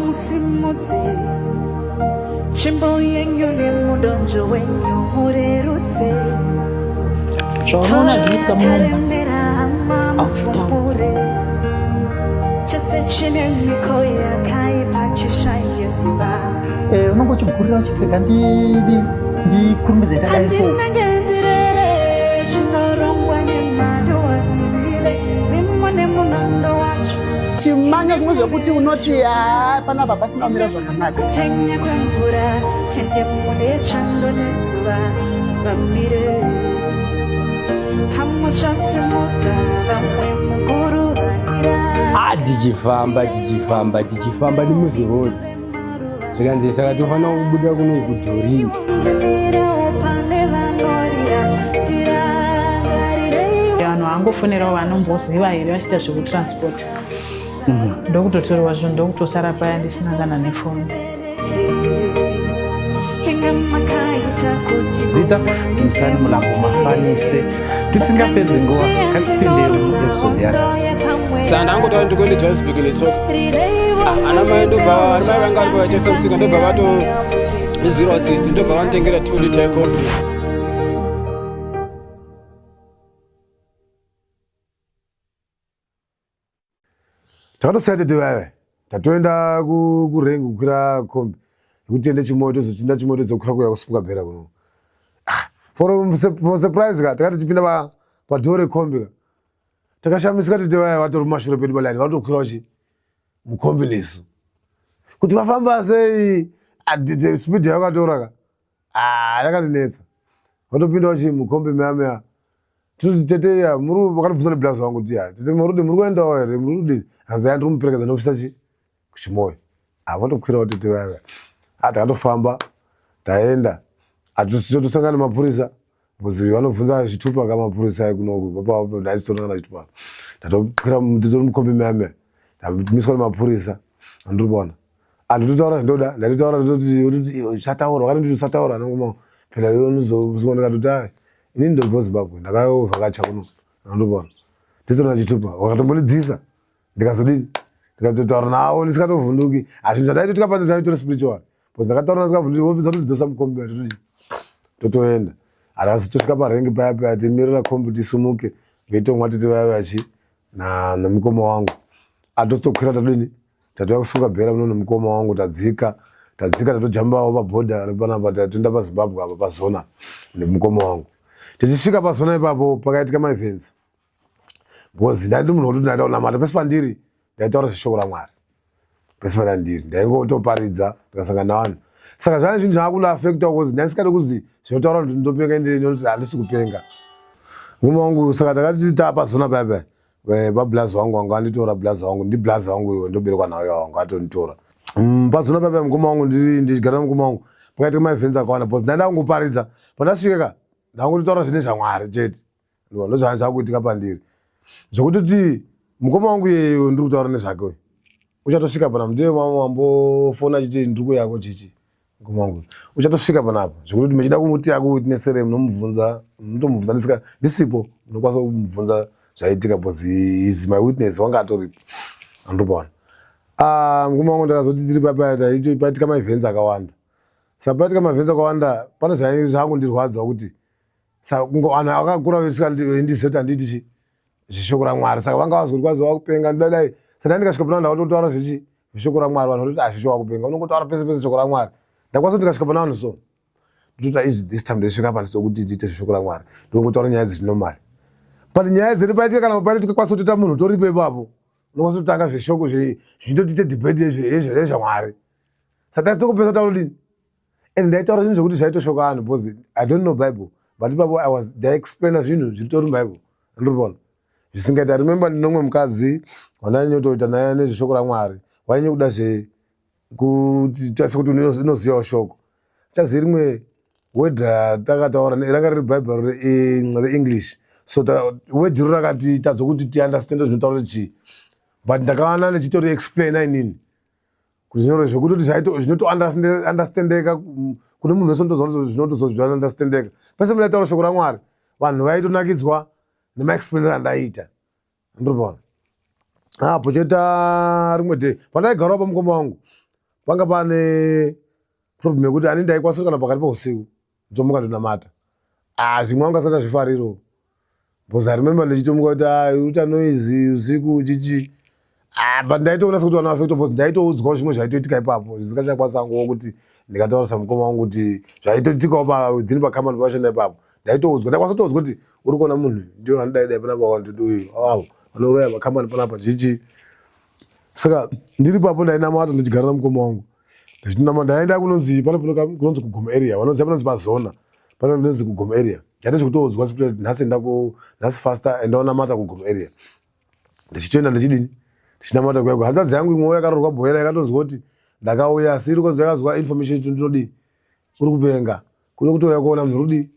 Musimudze tsvimbo yenyu nemudonzvo wenyu murerutse. Zvaunoona zvinoitika munomba Karemera hama Aufutaura. mufumure. Chese chine miko yakaipa chishaye simba. Eh, unonge uchigurira uchiti rega ndidi ndikurumidze ndadai so. Handinenge ndirere chinorongwa nemado handizive mimo nemunondo wacho. Chimanya zvimwe zvekuti unoti haa, panapa pasina kumira zvakanaka. Kupenya kwemvura ende mune chando nezuva vamire pamwe chasimudza vamwe mukuru vandira. Ah, tichifamba, tichifamba, tichifamba nemuziroad, zvikanzi saka tofanira kubuda kuno kudhorini. Ndimirewo pane vanorira ndirangarirei. Vanhu vangofonerawo vanomboziva here vachiita zvekutransport, ndokutotorwa zvinhu, ndokutosara paya ndisina kana nefoni. Inga makaita kuti Zita Dumisani Mulambo Mafanise. Tisingapedzi nguva, ngatipinde muepisode yanhasi. Saka ndangotaura ndikuende Johannesburg netsoka. Ah, ana mai ndobva, ana mai vanga varipo vaitengesa musika, ndobva vatondizwirawo tsitsi, ndobva vanditengera 2 liter yecold drink. Takatosiya tete vaya, tatoenda kurengi kukwira kombi yekuti tiende Chimoyo, tozochinda Chimoyo, tozokwira kuuya kusimuka bhera kuno. Ah, for surprise ka, takati tipinda padhoo rekombi ka, takashamisika, tete vaya vatori mumashure pedu palaini, vatokwira chi mukombi nesu. Kuti vafamba sei? Ah, speed yavakatora ka, ah, yakandinetsa. Vatopindawo chi mukombi meya meya, toti tete ya muri, vakatibvunza neblazi wangu kuti ya tete muri kudini, muri kuendawo here, muri kudini? Akanzi ya, ndiri kumuperekedza ndopisa chi kuChimoyo. Ah, vatokwirawo tete vaya vaya. Ah, takatofamba taenda, hatosangana nemapurisa because vanobvunza zvitupa ka mapurisa ekunoku. Ndaisitorina kana chitupa. Ndatokwira titori mukombi meya meya, ndamiswa nemapurisa. Andiri kuona handitotaura zvindoda, ndatotaura ndototi usataura, wakati nditi usataura nangoma phela unozosungwa. Ndikatoti ai, inini ndobva Zimbabwe, ndakayovhakacha kuno, andobona ndisitorina chitupa. Wakatombondidzisa, ndikazodini, ndikatotaura navo ndisingatovhunduki. Hazvinhu zvandaitotika panze zvaitori spiritual because ndakataura ndisingavhunduki. Vopedza kutodzosa mukombi, totodini, totoenda. Hatasi tosvika parengi paya paya, timirira kombi tisumuke veitomwa tete vaya vachi nemukoma wangu. Atozokwira, tadini, tatouya kusuka bhera muno nemukoma wangu. Tadzika, tadzika, tatojambawo pabhodha repanapa, tatoenda paZimbabwe apa pazona nemukoma wangu. Tichisvika pazona ipapo pakaitika maevents because ndaindi munhu wekuti ndaida kunamata pese pandiri, ndaitaura zveshoko raMwari pese pandandiri, ndaingotoparidza ndikasangana navanhu. Saka zvane zvinhu zvaakundoafecta because ndaisikade kuzi zvinotaura kuti ndopenga, ndinoti handisi kupenga, mukoma wangu. Saka takati tapazona paya paya, vablazi wangu wanga anditora, blazi wangu, ndiblazi wangu iwe ndoberekwa nayo, wangu atonditora. Pazona paya paya, mukoma wangu, ndichigara namukoma wangu, pakaitika maevents akawanda because ndaida kungoparidza. Pandasvika ka, ndangototaura zvine zvaMwari chete, ndozvanga zvakuitika pandiri zvekutoti mukoma wangu iyeyo ndiri kutaura nezvake uyu uchatosvika panapa, ndiye mama wambofona achiti ndiri kuyako chichi. Mukoma wangu uchatosvika panapa zvekuti muchida kumuti akuwitnesere, munomubvunza, munotomubvunza ndisika ndisipo, munokwanisa kumubvunza zvaitika because he is my witness, wanga atoripo, andopaona. Ah, mukoma wangu, ndakazoti tiri papa paitika maevents akawanda. Saka paitika maevents akawanda, pane zvakundirwadza kuti vanhu vakakura vendiziva kuti handiti chi zveshoko raMwari, saka vanga vazoti kwazi wakupenga, ndidadai. Saka ndikasvika pana ndakatotaura zvechi zveshoko raMwari, vanhu vatoti azvisho wakupenga, unongotaura pese pese shoko raMwari. Ndakwanisa kuti ndikasvika pana vanhu so, ndototi izvi, this time ndosvika apa ndisida kuti ndiite zveshoko raMwari, ndongotaura nyaya dziri normal. But nyaya dzedu paitika kana paitika kwanisa kutoita munhu toripo ipapo, unokwanisa kutanga zveshoko zvinototiite debate yezvaMwari. Saka taisitokupesa taudini, and ndaitaura zvinhu zvekuti zvaitoshoka vanhu because I don't know Bible, but ipapo I was ndaiexplaina zvinhu zviritori muBible, andiri zvisingaiti. I remember ndinomwe mukadzi wandainyatoita naye nezveshoko raMwari, wainyanya kuda zvekuti sekuti unozivawo shoko. Chazivi rimwe word ratakataura ranga riri Bhaibheri reEnglish, so word iro rakatitadza kuti tiunderstande zvinotaura kuti chii, but ndakawana ndichitori explaina inini zvinyoro zvekutoti zvinotounderstandeka kune munhu wese, zvinotozounderstandeka pese mundaitaura shoko raMwari. Vanhu vaitonakidzwa nemaexplainero andaiita, ndiripaona apo. Choita rimwe day pandaigarawo pamukoma wangu. Panga pane problem yekuti ani ndaikwanisa kana pakati peusiku ndotomuka ndonamata. Ah, zvimwe wanga asati azvifariro because I remember ndichitomuka kuti ah, uita noise usiku chichi. Ah, but ndaitoona sekuti vana vafecto because ndaitoudzwawo zvimwe zvaitoitika ipapo zvisingachakwanisa hanguwo kuti ndingataurisa mukoma wangu kuti zvaitoitikawo pa within pacompany pavashanda ipapo. Ndaitoudzwa, ndaikwanisa kutoudzwa kuti uri kuona munhu ndiyo anodai dai panapa wandidi uyu avo vanoroya pacompany panapa chichi. Saka ndiri papo ndainamata ndichigara namukoma wangu ndichinama ndaenda kunonzi pane kunonzi kugomo area vanoziva panonzi pazona pane kunonzi kugomo area ndaita zvekutoudzwa kuti nhasi enda ku nhasi faster enda unamata kugomo area ndichitoenda ndichidini ndichinamata kuya hanzvadzi yangu imwewo yakarorwa bhoera yakatonzwa kuti ndakauya asi iri kwanzi yakazwa information kuti ndinodii uri kupenga kuda kutouya kuona munhu rudii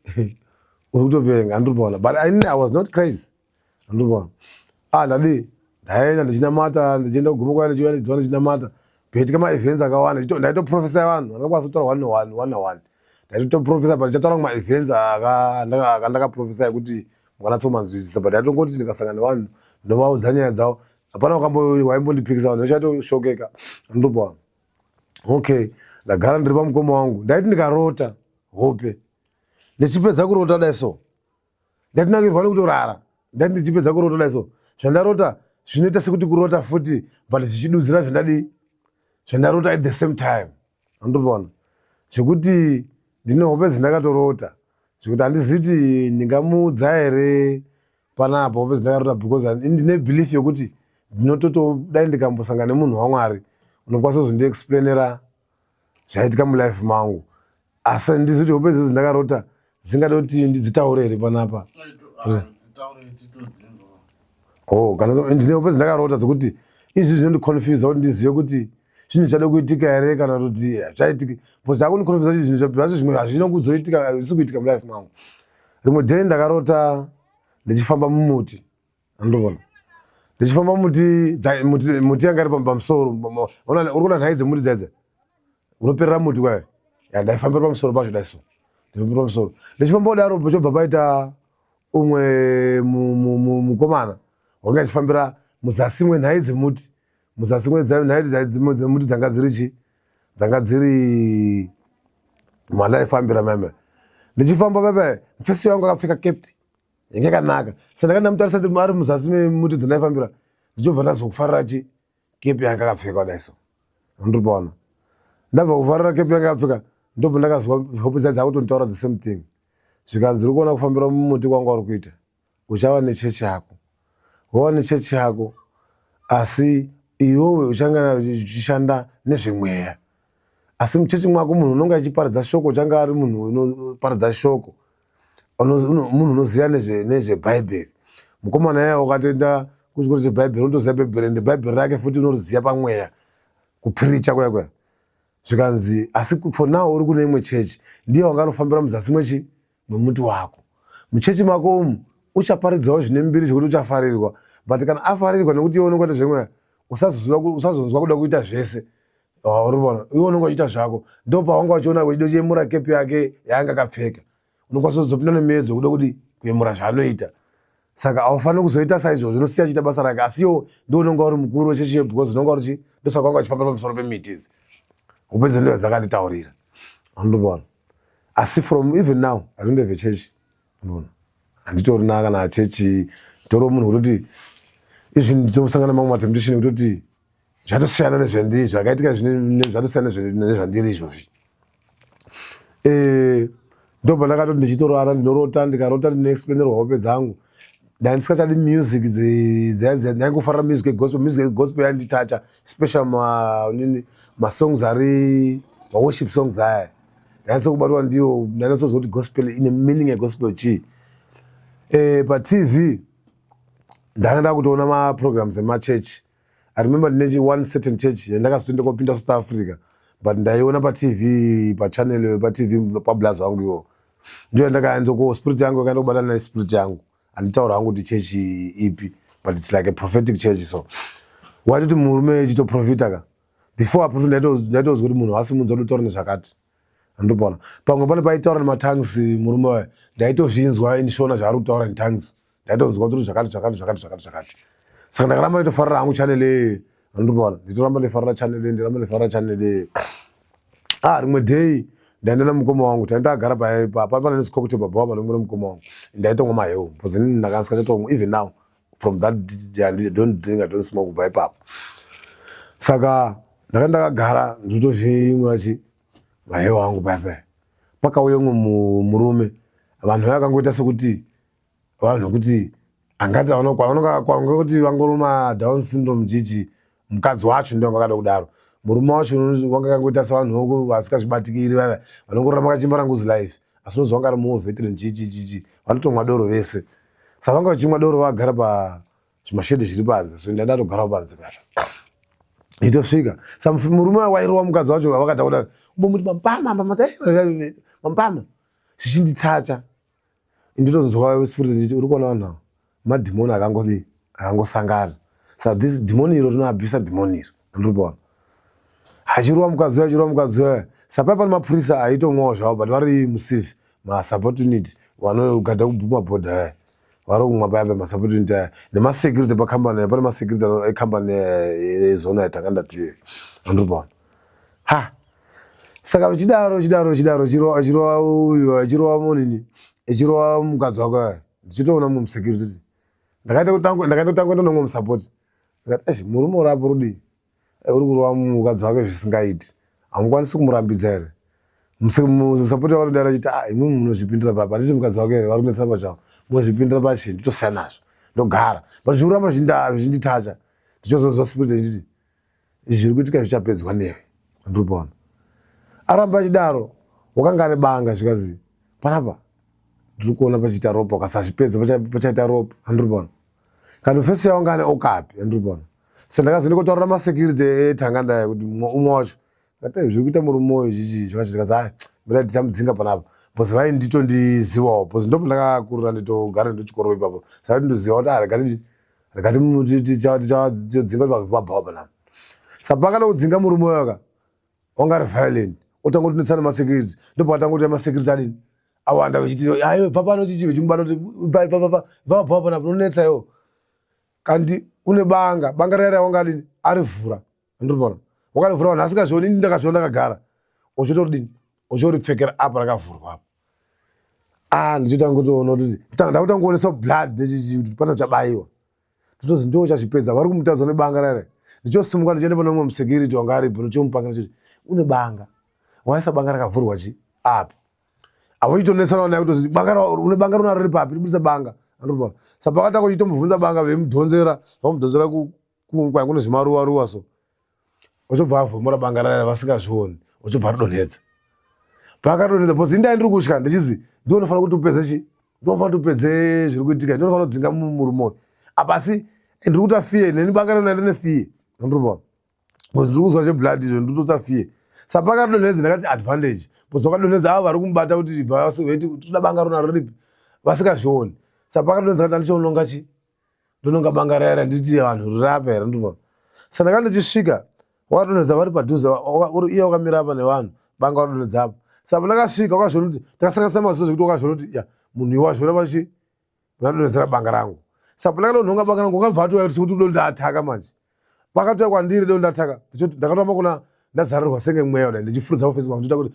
uri kutopenga andiri kuona but I was not crazy. Andobona. Ah ndadii? Ndaenda ndichinamata ndichienda kuguma kwaya ndichiuya ndichidziva ndichinamata. Paitika ma events akawanda ndichito ndaito prophesy vanhu vandakakwanisa kutaura one one one one. Ndaito prophesy but ndichataura ma events aka ndaka ndaka prophesy ekuti mukanatsomanzwisisa but ndaitongoti ndikasangana nevanhu ndinovaudza nyaya dzavo. Hapana wakambo waimbondipikisa vanhu vachatoshokeka. Andobona. Okay, ndagara ndiri pamukoma wangu. Ndaiti ndikarota hope. Ndichipedza kurota dai so. Ndatinakirwa nekutorara ndati ndichipedza kurota dai so zvandarota zvinoita sekuti kurota futi but zvichidudzira zvandadii zvandarota at the same time andopona zvekuti ndine hope dzindakatorota zvekuti handizivi kuti ndingamuudza here panapa hope dzindakarota because ndine belief yekuti ndinototo dai ndikambosangana nemunhu wamwari unokwanisa kuzondiexplainera zvaitika mulife mangu asi handizi kuti hope idzodzo ndakarota dzingada kuti ndidzitaure here panapa. Oh, kana ndine hope dzindakarota dzekuti izvi zvinondiconfusa kuti ndizive kuti zvinhu zvichada kuitika here kana kuti zvaitiki because akundiconfusa kuti zvinhu zvacho zvimwe hazvina kuzoitika hazvisi kuitika mulife mangu. Rimwe day ndakarota ndichifamba mumuti. Andobona. Ndichifamba muti muti muti yanga iri pamusoro. Uri kuona nhai dzemuti dzedze. Unoperera muti kwayo. Ya ndaifambira pamusoro pacho dai so. Ndinopera pamusoro. Ndichifamba kudaro pochobva paita umwe mukomana wanga achifambira muzasi mwenhai dzemuti. Muzasi mwenhai dzemuti dzanga dziri chi dzanga dziri mandaifambira meme. Ndichifamba pepe mfesi wangu akapfeka kepi yanga yakanaka sa ndanga ndamutarisa ari muzasi memuti dzandaifambira ndichobva ndazokufarira chi kepi yanga akapfeka kudai so ndiri paona ndabva kufarira kepi yanga akapfeka ndobva ndakazwa hope dza dzakutonditaura the same thing zvikanzi uri kuona kufambira mumuti kwanga uri kuita uchava nechechi yako wava nechechi yako asi iwewe uchanga uchishanda nezvemweya asi muchechi mwako munhu unonge achiparidza shoko uchanga ari munhu unoparidza shoko munhu unoziva nezvebhaibheri mukomana iye wakatoenda kuchikoro chebhaibheri unotoziva bhaibheri ende bhaibheri rake futi unoriziva pamweya kupiricha kuya kuya zvikanzi asi for now uri kune imwe chechi ndiye wanga anofambira muzasi mwechi mwemuti wako muchechi mako umu uchaparidzawo zvine mbiri zvekuti uchafarirwa but kana afarirwa nekuti iwe unongoita zvemweya usazonzwa kuda kuita zvese urikuona iwe unonge uchiita zvako ndo pawanga uchiona uchida uchiyemura kepi yake yaanga akapfeka unokwanisa kuzopinda nemiedzo kuda kudi kuyemura zvaanoita saka haufaniri kuzoita saizvozvo unosiya achiita basa rake asi iwo ndo unonga uri mukuru wechechi because unonga uri chi ndosaka wanga uchifamba pamusoro pemiti idzi upedza ndo dzakanditaurira andobona asi from even now I don't have a church andobona handitorina kana chechi toro munhu kutoti izvi nditosangana mamwe matemptation kutoti zvatosiyana nezvandiri zvakaitika zvatosiyana nezvandiri izvozvi eh, ndobva ndakatoti ndichitorara ndinorota ndikarota ndinoexplainerwa hope dzangu ndandisingachadi music dziya dziya ndaingofarira music yegospel music yegospel yanditacha special manini masongs ari maworship songs aya ndanyatso kubatwa ndiwo ndanyatsozwa kuti gospel ine meaning yegospel chii eh, patv ndanga ndakutoona maprograms emachechi I remember ndine one certain church yandakazotoenda kopinda South Africa but ndaiona patv pachannel patv pablazi wangu iwo ndiyo yandakaenza ko spirit yangu yakaenda kubatana nespirit yangu handitaura hangu kuti church ipi but it's like a prophetic church so waitoti murume echitoprofita ka before aprofita ndaitozwa kuti munhu asimudza kutotaura nezvakati andopona pamwe pane paitaura nematangs murume wayo ndaitozvinzwa in shona zvaari kutaura in tangs ndaitonzwa kuti zvakati zvakati zvakati zvakati zvakati saka ndakaramba ndaitofarira hangu channel iyoyo. Andiri nditoramba ndifarira channel iyi, ndiramba ndifarira channel iyi. Ah, rimwe day ndaenda namukoma wangu, taenda tagara pane cocktail pabhawa panomwe nemukoma wangu. Ndaitomwa maheu because inini ndakasikachatomwa even now. From that day, I don't drink, I don't smoke kubva ipapo. Saka ndakanga ndakagara nditozvimwira chi maheu angu paya paya. Pakauya umwe murume, vanhu vakangoita sekuti vanhu vekuti angati kuti vangoruma Down syndrome chichi. Mukadzi wacho ndiye wanga akada kudaro. Murume wacho wanga akangoita sevanhu voko vasingazvibatikiri, vaya vanongorarama kachimba ranguzi life, asi unozwa wanga ari muwo veteran chichi chichi, vanotomwa doro vese. Saka vanga vachimwa doro vagara pazvimashedhi zviri panze, so ndandatogarawo panze paya itosvika. Sa murume wairova mukadzi wacho vakada kudaro, umbomuti mampama mampama, zvichinditacha. Ndinotozwa spirit ndichiti, uri kuona vanhu ava madhimoni akangodi akangosangana. Saka this dhimoni iro rinoabvisa dhimoni iro, andiri kuona achirova mukadzi uyo, achirova mukadzi uyo. Saka pane mapurisa aitomwawo zvavo, but vari muciv masupport unit vanogadha kumabhodha aya, vari kumwa paya paya masupport unit aya nemasecurity pakambani. Pane masecurity ekambani yezona yatanga ndati, andiri kuona ha. Saka vichidaro vichidaro vichidaro, achirova uyu, achirova munini, achirova mukadzi wake aya, ndichitoona mumwe musecurity. Ndakaita kutanga, ndakaita kutanga kuenda nomumwe musupport. Ndikati, "Eish, murume uri apo rudii? Uri kurova mukadzi wake zvisingaiti, hamukwanisi kumurambidza here?" Musapoti wakatodaro achiti, "Ah, imimi munozvipindira papa, handiti mukadzi wake here vari kunetsana pachavo? Munozvipindira pachii?" Ndotosiyana nazvo, ndogara, but zviri kuramba zvichinditacha. Ndichozonzwa spirit ndichiti, izvi zviri kuitika zvichapedzwa newe. Ndiri kuona aramba achidaro, wakanga ane banga. Zvikazi, panapa ndiri kuona pachiita ropa, ukasazvipedza pachaita ropa. Andiri kuona kana fesi yawo anga ane okapi. Andiri kuona se ndakazoenda kotaurira masecurity etanganda kuti umwe wacho ngati zviri kuita murume uyu chichi zvakachi. Ndikazi, "Ai, mira, tichamudzinga panapa," because vainditondizivawo, because ndo pandakakurira, nditogara ndochikoro ipapo. Saka ndinoziva kuti, ah, rega tichadzinga kuti vabva panapa. Saka pakada kudzinga murume uyo ka, wanga ari violent, otanga kutinetsana nemasecurity. Ndopakatanga kuti masecurity adini awanda, vechiti, "Aiwe, bva pano," chichi, vechimubata kuti, "Bva, bva, bva, bva, bva panapa, unonetsa iwo." Kandi une banga, banga raya wanga adini arivhura, andiri wakarivhura, vanhu asingazvioni. Ini ndakazviona ndakagara, uchitoridini, uchoripfekera apa rakavhurwa apa. Ah, ndichitanga kutoona kuti ndakutanga kuoneswa blood nechichi kuti pane chabayiwa. Nditozi ndo chazvipedza, vari kumutadza nebanga rare. Ndichosimuka ndichienda pane umwe musecurity wanga aripo, ndichomupangira chiti, "Une banga, waisa banga rakavhurwa chi apa." Avo chitonetsana naye kutozi, "Banga une banga rinaro riri papi? Ribudisa banga." Andiri saka pakatanga kuchitomubvunza banga, veimudhonzera, vamudhonzera kwai kune zvimaruva ruva, so uchobva avhomora banga raya vasingazvioni, uchobva ridonhedza. Paakadonhedza, because indai ndiri kutya, ndichizi ndinofanira kuti upedze chi, ndinofanira kuti upedze zviri kuitika, ndinofanira kudzinga murume uyu apa, asi ndiri kuita fear neni banga rona ndine fear, andiriona, because ndiri kuzwa cheblood izvo, ndiri kutoita fear. Saka pakadonhedza ndakati advantage, because wakadonhedza avo vari kumubata kuti veti toda banga rona riripi, vasingazvioni. Saka pakadonhedza kati andichononga chi, ndononga banga raya randiti vanhu rirapa here, ndiriona. Saka ndakati ndichisvika, wakadonhedza vari padhuze, iye wakamira apa nevanhu, banga wakadonhedza apa. Saka pandakasvika wakazviona kuti takasanganisa maziso, zvekuti wakazviona kuti ya, munhu iwe wazviona pachi pandadonhedzera banga rangu. Saka pandakadonhonga banga rangu, wakabva atouya kuti sekuti dondataka manje. Pakatouya kwandiri dondataka, ndakatoramba kuna ndazarirwa senge mweya kudai, ndichifuridza kufesi kwangu, ndichiita kuti,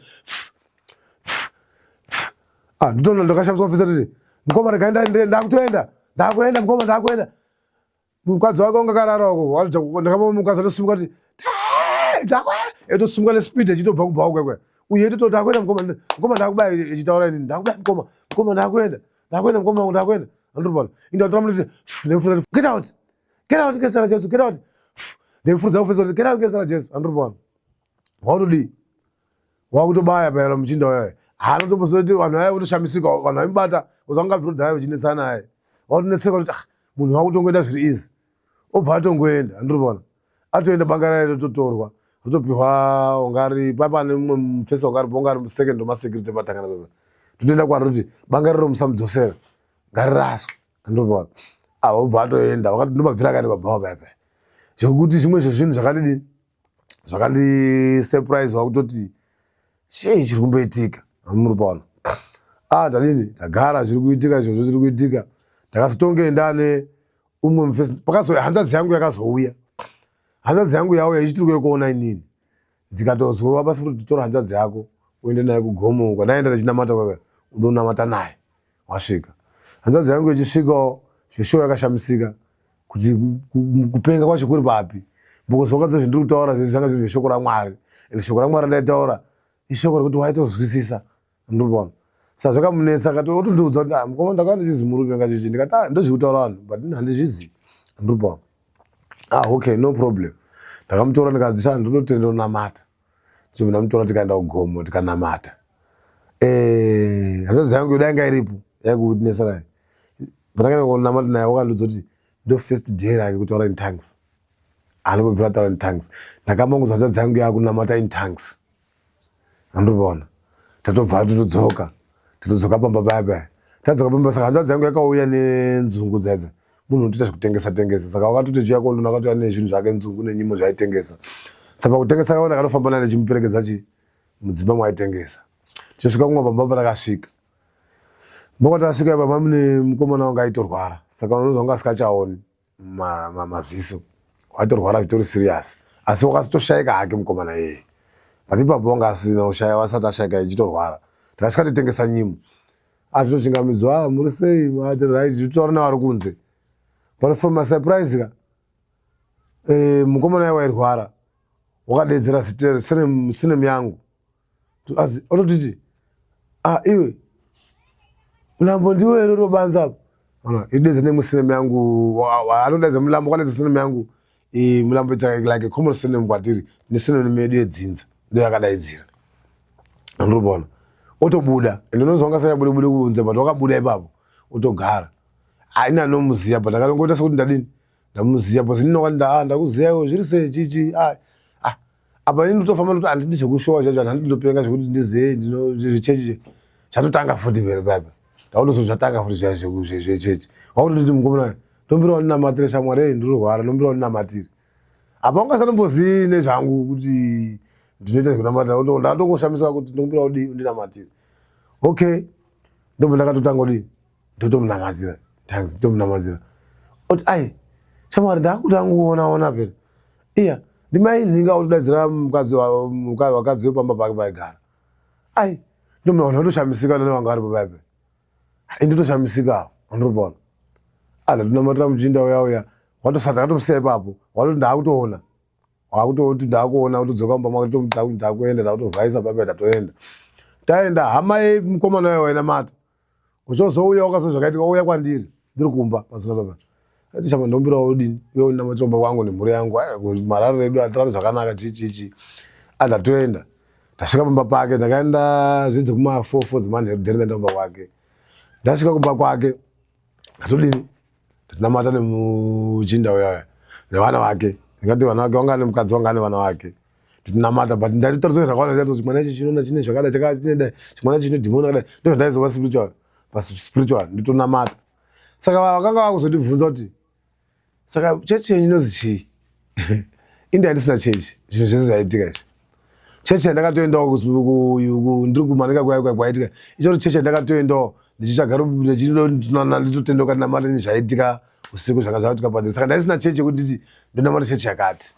ah, nditoona ndakashamiswa kufesa kuti, "Mukoma, regai, ndakutoenda, ndakuenda mukoma, ndakuenda." Mukadzi wake wanga akarara uko, ndakama mukadzi atosimuka kuti etosimuka nespeed echitobva kubva ukwekwe uye etototi, "Ndakuenda mukoma, mukoma, ndakubaya," echitaura inini, "Ndakubaya mukoma, mukoma, ndakuenda, ndakuenda mukoma wangu, ndakuenda." Andiri indatora munoti ndemufudza, "Get out, get out ngezita raJesu, get out." Ndemufudza kufesa kuti, "Get out ngezita raJesu." Andiri pano wakutodii, wakutobaya payana muchinda uyayo, haanotombozoti vanhu vaya votoshamisika, vanhu vaimubata uzangabvira kudhaya vechinetsana naye, wakutonetseka kuti, ah, munhu wakutongoenda zviri easy, obva atongoenda. Andiri pona atoenda, banga raya rototorwa, rotopiwa ungari papane mumwe mufesi wanga aripo, ungari second wemasecurity patangana pepa. Totoenda kwari roti, "Banga riro musamudzosera, ngariraswe." Andiri ava obva atoenda, vakati ndobabvira akaenda pabhawa paya paya. Zvekuti zvimwe zvezvinhu zvakandidini, zvakandisurprise, wakutoti chii chiri kumboitika muri paona. Ah, tadini, tagara, zviri kuitika izvozvo zviri kuitika. Ndakazotonge ndane umwe mufesi, pakazo hanzvadzi yangu yakazouya. Hanzvadzi yangu yauya ichitiri kuuya kuona inini. Ndikatozwa basi kuti tora hanzvadzi yako uende naye kugomo uko. Ndaenda ndichinamata kwekwe undonamata naye. Wasvika. Hanzvadzi yangu ichisvikawo zveshuwa yakashamisika kuti kupenga kwacho kuri papi. Because wakadza zvandiri kutaura zvese zvanga zviri zveshoko raMwari. And shoko raMwari randaitaura ishoko rekuti waitozwisisa. Ndobona. Saka zvakamunetsa akati otondiudza kuti ah mukoma ndakanga ndichizi murume ngachichi ndikati ah ndozvikutaura vanhu but ini handizvizivi. Ndobona. Ah okay no problem. Ndakamutora ndikati sha ndinotenda unamata. Chibva ndamutora tikaenda kugomo tikanamata. Eh hanzvadzi yangu dai yanga iripo yaikuwitnessa Pandakaenda kunamata naye wakandiudza kuti ndo first day rake kutaura in tongues. Anobvira ataura in tongues. Ndakamongoza hanzvadzi yangu yakunamata in tongues. Andobona. Tatobva totodzoka. Tatodzoka pamba paya paya. Tadzoka pamba saka hanzvadzi yangu yakauya nenzungu dzedza. Munhu unotoita zvekutengesa tengesa. Saka wakatoti chiya kondo akatouya nezvinhu zvake nzungu nenyimo zvaitengesa. Saka pakutengesa kaona akatofamba naye ndichimuperekedza chi mudzimba mwaitengesa. Tichisvika kumwe pamba patakasvika. Mboko tasvika ipapa mune mukomana wanga aitorwara. Saka unonzwa kunge asikachaoni. maziso waitorwara zvitori serious asi wakazotoshaika hake mukomana iyeye but ipapo wanga asina kushaya wasati ashaika ichitorwara takasvika totengesa nyimo azvitochingamidzwa ah, muri sei mati right titotaura nevari kunze but from my surprise ka eh, mukomana iye wairwara wakadedzera sinem yangu Azi ototiti ah iwe mulambo ndiwe here unobanza apa ona idedza nemusinem yangu anodaidza mulambo kwadaidza sinem yangu mulambo it's like a common surname kwatiri nesurname yedu yedzinza ndo yakadaidzira andobona otobuda and unonzwa wanga sanya bude bude kunze but wakabuda ipapo otogara haina anomuziya but akatongoita sekuti ndadini ndamuziya because ini ndakati ah, ndakuziya iwe zviri sei chichi ah, ah. Apa ini ndotofamba ndoti handidi zvekushowa chacho handidi ndopenga zvekuti ndiziye zvechechi chatotanga futi vere papa ndakutozo zvatanga futi zviya zvechechi wakutonditi mukomana ndombira wandinamatire shamwari ei ndirorwara ndombira wandinamatire apa ungasatombozivi nezvangu kuti ndinoita zvekunamata ndatongoshamisika kuti ndokumbira udii undinamatire okay ndobva ndakatotanga kudii ndotomunamatira thanks ndotomunamatira oti ai shamwari ndakutanga kuona ona pera iya ndimai nhinga otodaidzira mukadzi wakadzi wepamba pake paigara ai ndomunaona ndotoshamisika nane wanga aripo paipe indotoshamisika andiri ala ndinomatira muchinda uya uya watosati akatomusiya ipapo watoti ndaakutoona wakutoti ndakuona kutodzoka mumba mako tomuti ndakuenda ndakutovhaisa paipe ndatoenda taenda hama yemukomana uya wainamata Uchozouya wakazwa zvakaitika ouya kwandiri ndiri kumba pasina baba. Ati chama ndombira odini iwe ndamatomba kwangu nemhuri yangu mararo edu atirari zvakanaka chi chi chi. Andatoenda. Ndasvika pamba pake ndakaenda zvidze kuma 4 4 dzemanheru dhere ndaenda kumba kwake. Ndasvika kumba kwake ndatodini ndatinamata nemuchinda uya nevana vake. Ndingati vana vake wanga nemukadzi wanga ane vana vake. Nditinamata but ndaitotaridza ndakaona ndaitoti chimwana ichi chinoona chine zvakadai chakadai chine dai chimwana ichi chine dhimoni rakadai ndozvandaizova spiritual paspiritual nditonamata saka vakanga vakuzondibvunza kuti saka chechi yenyu inozi chii indi handisina chechi zvinhu zvese zvaitika izvi chechi yandakatoendawo ndiri kumanika kuya kuya kwaitika ichori chechi yandakatoendawo ndichitsvaga nditotendoka ndinamata nezvaitika usiku zvanga zvaitika panze saka ndaisina chechi yekuti nditi ndonamata chechi yakati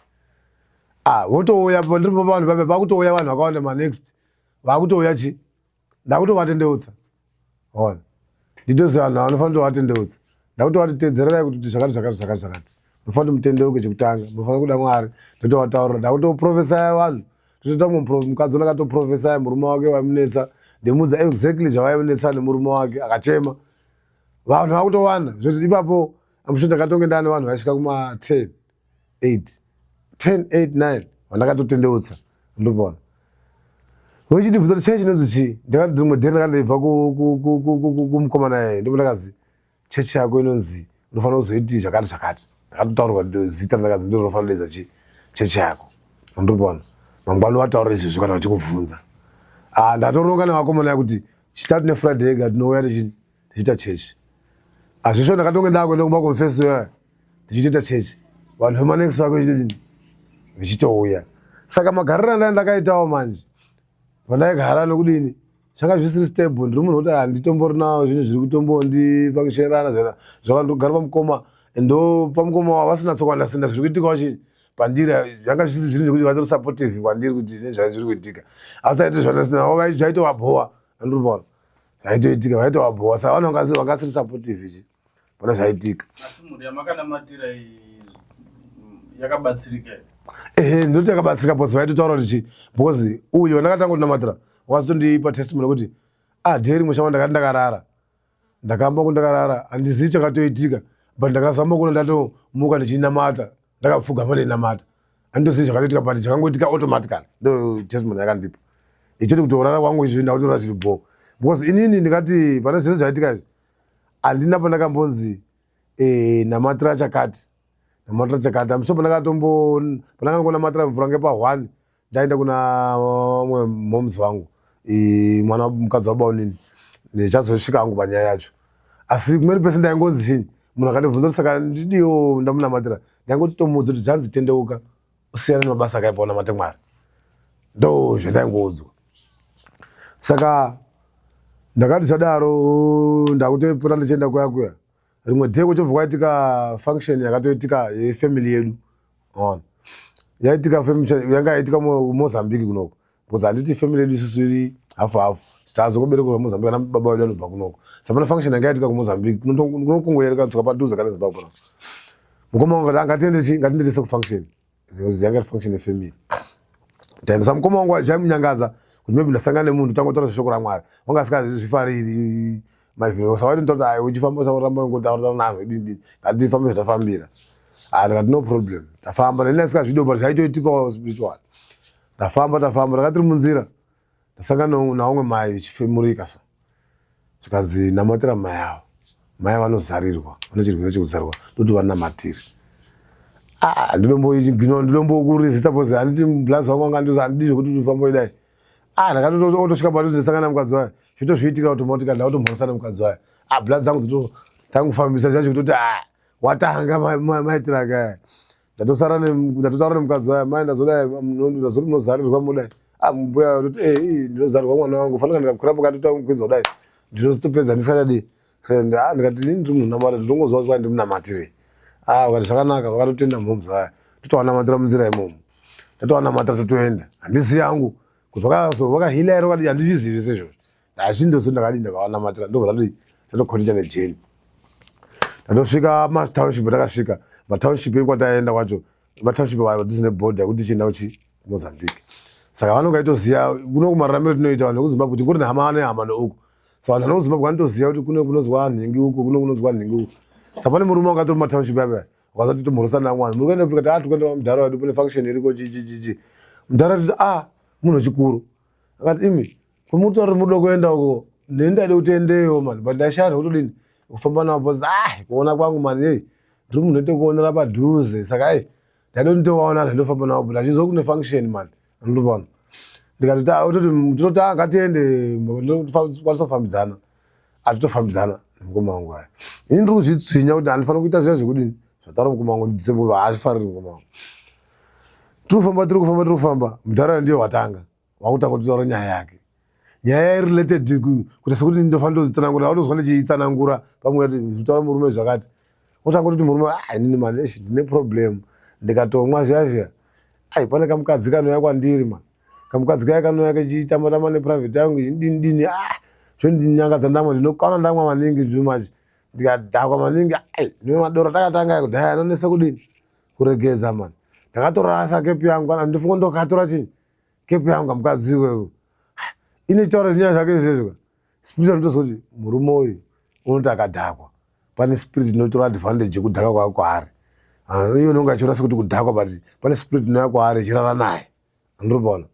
ah votouya ndiri pavanhu pape pakutouya vanhu vakawanda manext vakutouya chi ndakutovatendeutsa ona nditoziva vanhu vanofanira kutovatendeutsa ndakutovati tedzererai kuti zvakati zvakati zvakati zvakati munofanira kuti mutendeuke chekutanga munofanira kuda mwari ndotovataurira ndakutoprofesaya vanhu ndotoita mumwe mukadzi uno akatoprofesaya murume wake waimunetsa ndimuudza exactly zvavaimunetsa nemurume wake akachema vanhu vakutowanda zvoti ipapo amusho ndakatonge ndane vanhu vaisvika kuma 10 8 10 8 9 vandakatotendeutsa ndopona vechindibvunza kuti chei chinonzi chii ndakati rimwe dhere ndakandibva kumukomana yeye ndipo ndakazi chechi yako inonzi unofanira kuzoiti zvakati zvakati ndakatotaurwa zita randakazi ndo rinofanira kudeedza chi chechi yako ndopona mangwana wataura izvozvo kana vachikubvunza ah, ndatoronga nevakomana yekuti chitatu nefriday yega tinouya tichiita chechi azvisvo ndakatonge ndakuenda kumba konfeso yaya ndichitoita chechi vanhu vemanex vako vechitodini vechitouya saka magariro andai ndakaitawo manje pandaigara nokudini zvanga zvisiri stable ndiri munhu wekuti handitomborinawo zvinhu zviri kutombondifunctionerana zvona zvaka ndogara pamukoma ndo pamukoma wavo vasina tsoka ndasinda zviri kuitikawo chii Pandiri zvanga zvisi zvinhu zvekuti vatori supportive kwandiri kuti nezvai zviri kuitika, asi aito zvanasina zvaitowabhowa, andiripaona zvaitoitika, vaitowabhowa. Saka vanhu vangasiri supportive chi pana zvaitika. Asi mhuri yamakanamatira iyi yakabatsirika here? Ehe, ndinoti yakabatsirika because vaitotaura kuti chi, because uyo wandakatanga kunamatira wakazotondipa testimony kuti ah, dheri musha ndakati ndakarara, ndakamba ku ndakarara, handizivi chakatoitika, but ndakazama kuona ndatomuka ndichinamata, ndakapfugama ndeinamata, handitozivi zvakatoitika, but zvakangoitika automatically. Ndo testimony yakandipa ichoti kuti urara kwangu izvi ndakutorara zviri bho, because inini ndingati pane zvese zvaitika izvi handina pandakambonzi namatira chakati, namatira chakati. Amuso pandakatombo pandakangonamatira mvura ngepa1 ndaenda kuna umwe moms wangu, mwana mukadzi wabaunini, ndichazosvika hangu panyaya yacho. Asi kumweni pese ndaingonzi chini, munhu akandibvunza kuti saka ndidiwo ndamunamatira, ndaingotomuudza kuti zvanzi tendeuka usiyane nemabasa akaipa unamate Mwari. Ndo zvandaingoudzwa. Saka ndakati zvadaro ndakutopota ndichienda kuya kuya. Rimwe day kuchobva kwaitika function yakatoitika yefamily yedu, ona yaitika function yanga yaitika kuMozambique kunoko, because handiti family yedu isusu iri hafu hafu, tazongoberekerwa kuMozambique, ana baba vedu vanobva kunoko. Saka pane function yanga yaitika kuMozambique kunokungoyereka tsoka padhuze kana Zimbabwe. Mukoma wangu akati ngatiende chi ngatiende tese kufunction, yanga iri function yefamily. Taendesa mukoma wangu, zvaimunyangadza kuti maybe ndasangana nemunhu tangotaura zveshoko raMwari, wanga asingazvifariri maivhiro. Saka waitoti ai uchifamba usakuramba ungotaura naanhu dini dini, ngatifambe zvatafambira. Ah, ndikati no problem, tafamba. Neni asingazvidi, but zvaitoitikawo spiritual. Tafamba, tafamba, ndakati tiri munzira ndasangana naumwe mai vechifemurika, so zvikanzi namatira mai avo, mai vanozarirwa, vane chirwere chekuzarwa, ndoti vanamatire. Ah, ndinombokuresista because handiti blazi wangu anga ndiozi handidi zvekuti ufambe idai. Ah, ndakatotosvika padhuze ndisangana nemukadzi wayo, zvitozviitika automatically, ndakutomhoresa nemukadzi wayo. Ah, blazi dzangu dzito tangufambisa zvacho kutoti ah, watanga maitiro ake aya. Ndatosara ndatotaura nemukadzi wayo, mai ndazodai, ndazoti munozarirwa mudai. Ah, mbuya toti ndinozarirwa mwana wangu, fanika ndikakwira pakati tangukwidza kudai ndinozotopedza ndisingachadii. Saka ndikati inini ndiri munhu unamata, ndinongozwa kuti ndimunamatire. Ah, vakati zvakanaka, vakatotenda mhomzi vaya, totowanamatira munzira imomo, tatowanamatira totoenda. Handizivi hangu kuti vakahila here vakadii, handizvizivi sezvozvo, hazvindozo. Ndakadii, ndakawanamatira, ndobva tadii, tatokontinya nejeni, tatosvika matownship. Takasvika matownship ekwataenda kwacho, matownship padhuze nebhodha yekuti tichienda kuchi Mozambique. Saka vanonge vaitoziva kuno kumararamiro tinoita vanhu vekuZimbabwe kuti kuri nehama nehama neuku. Saka vanhu vanokuZimbabwe vanotoziva kuti kune kunozwa nhingi uku, kuno kunozwa nhingi uku. Saka pane murume wanga atori mumatownship apa, wakazati tomhorosana namwana, muri kuenda kupi? Kati tikuenda mudhara wedu, pane function iriko chi chi chi chi. Mudhara titi ah, munhu wechikuru akati imi kwemutauri muda kuenda uko, neni ndaida kuti endeyo mani, but ndashaya nekutodini kufamba navo because ah, kuona kwangu mani, ei ndiri munhu oite kuonera padhuze, saka ei ndaida kuti nditovaona zvandofamba navo, but achizwa kune function mani, andopona. Ndikati tototi ah, ngatiende, ndokwanisa kufambidzana, atitofambidzana nemukoma wangu aya. Ini ndiri kuzvitswinya kuti handifanira kuita zviya zvekudini zvataura mukoma wangu, ndisembo haazvifariri mukoma wangu. Tiri kufamba, tiri kufamba, tiri kufamba, mudhara ndiye watanga wakutanga kutaura nyaya yake, nyaya irelated kuita sekuti ndofanira kutsanangura, autozwa ndichiitsanangura pamwe zvitaura murume zvakati, otanga kutoti murume ah, inini mani eish ndine problem, ndikatomwa zviya zviya, ai pane kamukadzi kanouya kwandiri mani, kamukadzi kaya kanouya kechitamba tamba neprivate yangu dini dini, ah, zvondinyangadza, ndamwa, ndinokwana ndamwa maningi too much, ndikadhakwa maningi, ai nemadoro takatanga kudhaya anonesa kudini kuregedza mani, ndakatorasa kepi yangu, kana ndifunga ndokatora chinyi kepi yangu kamukadzi iwewe ine chitaura zvinyaya zvake izvezvo. Spiritual ndotozwa kuti murume uyu unoti akadhakwa, pane spirit inotora advantage yekudhakwa kwake kwaari. Iye unonge achiona sekuti kudhakwa, but pane spirit inouya kwaari ichirara naye, andiripaona.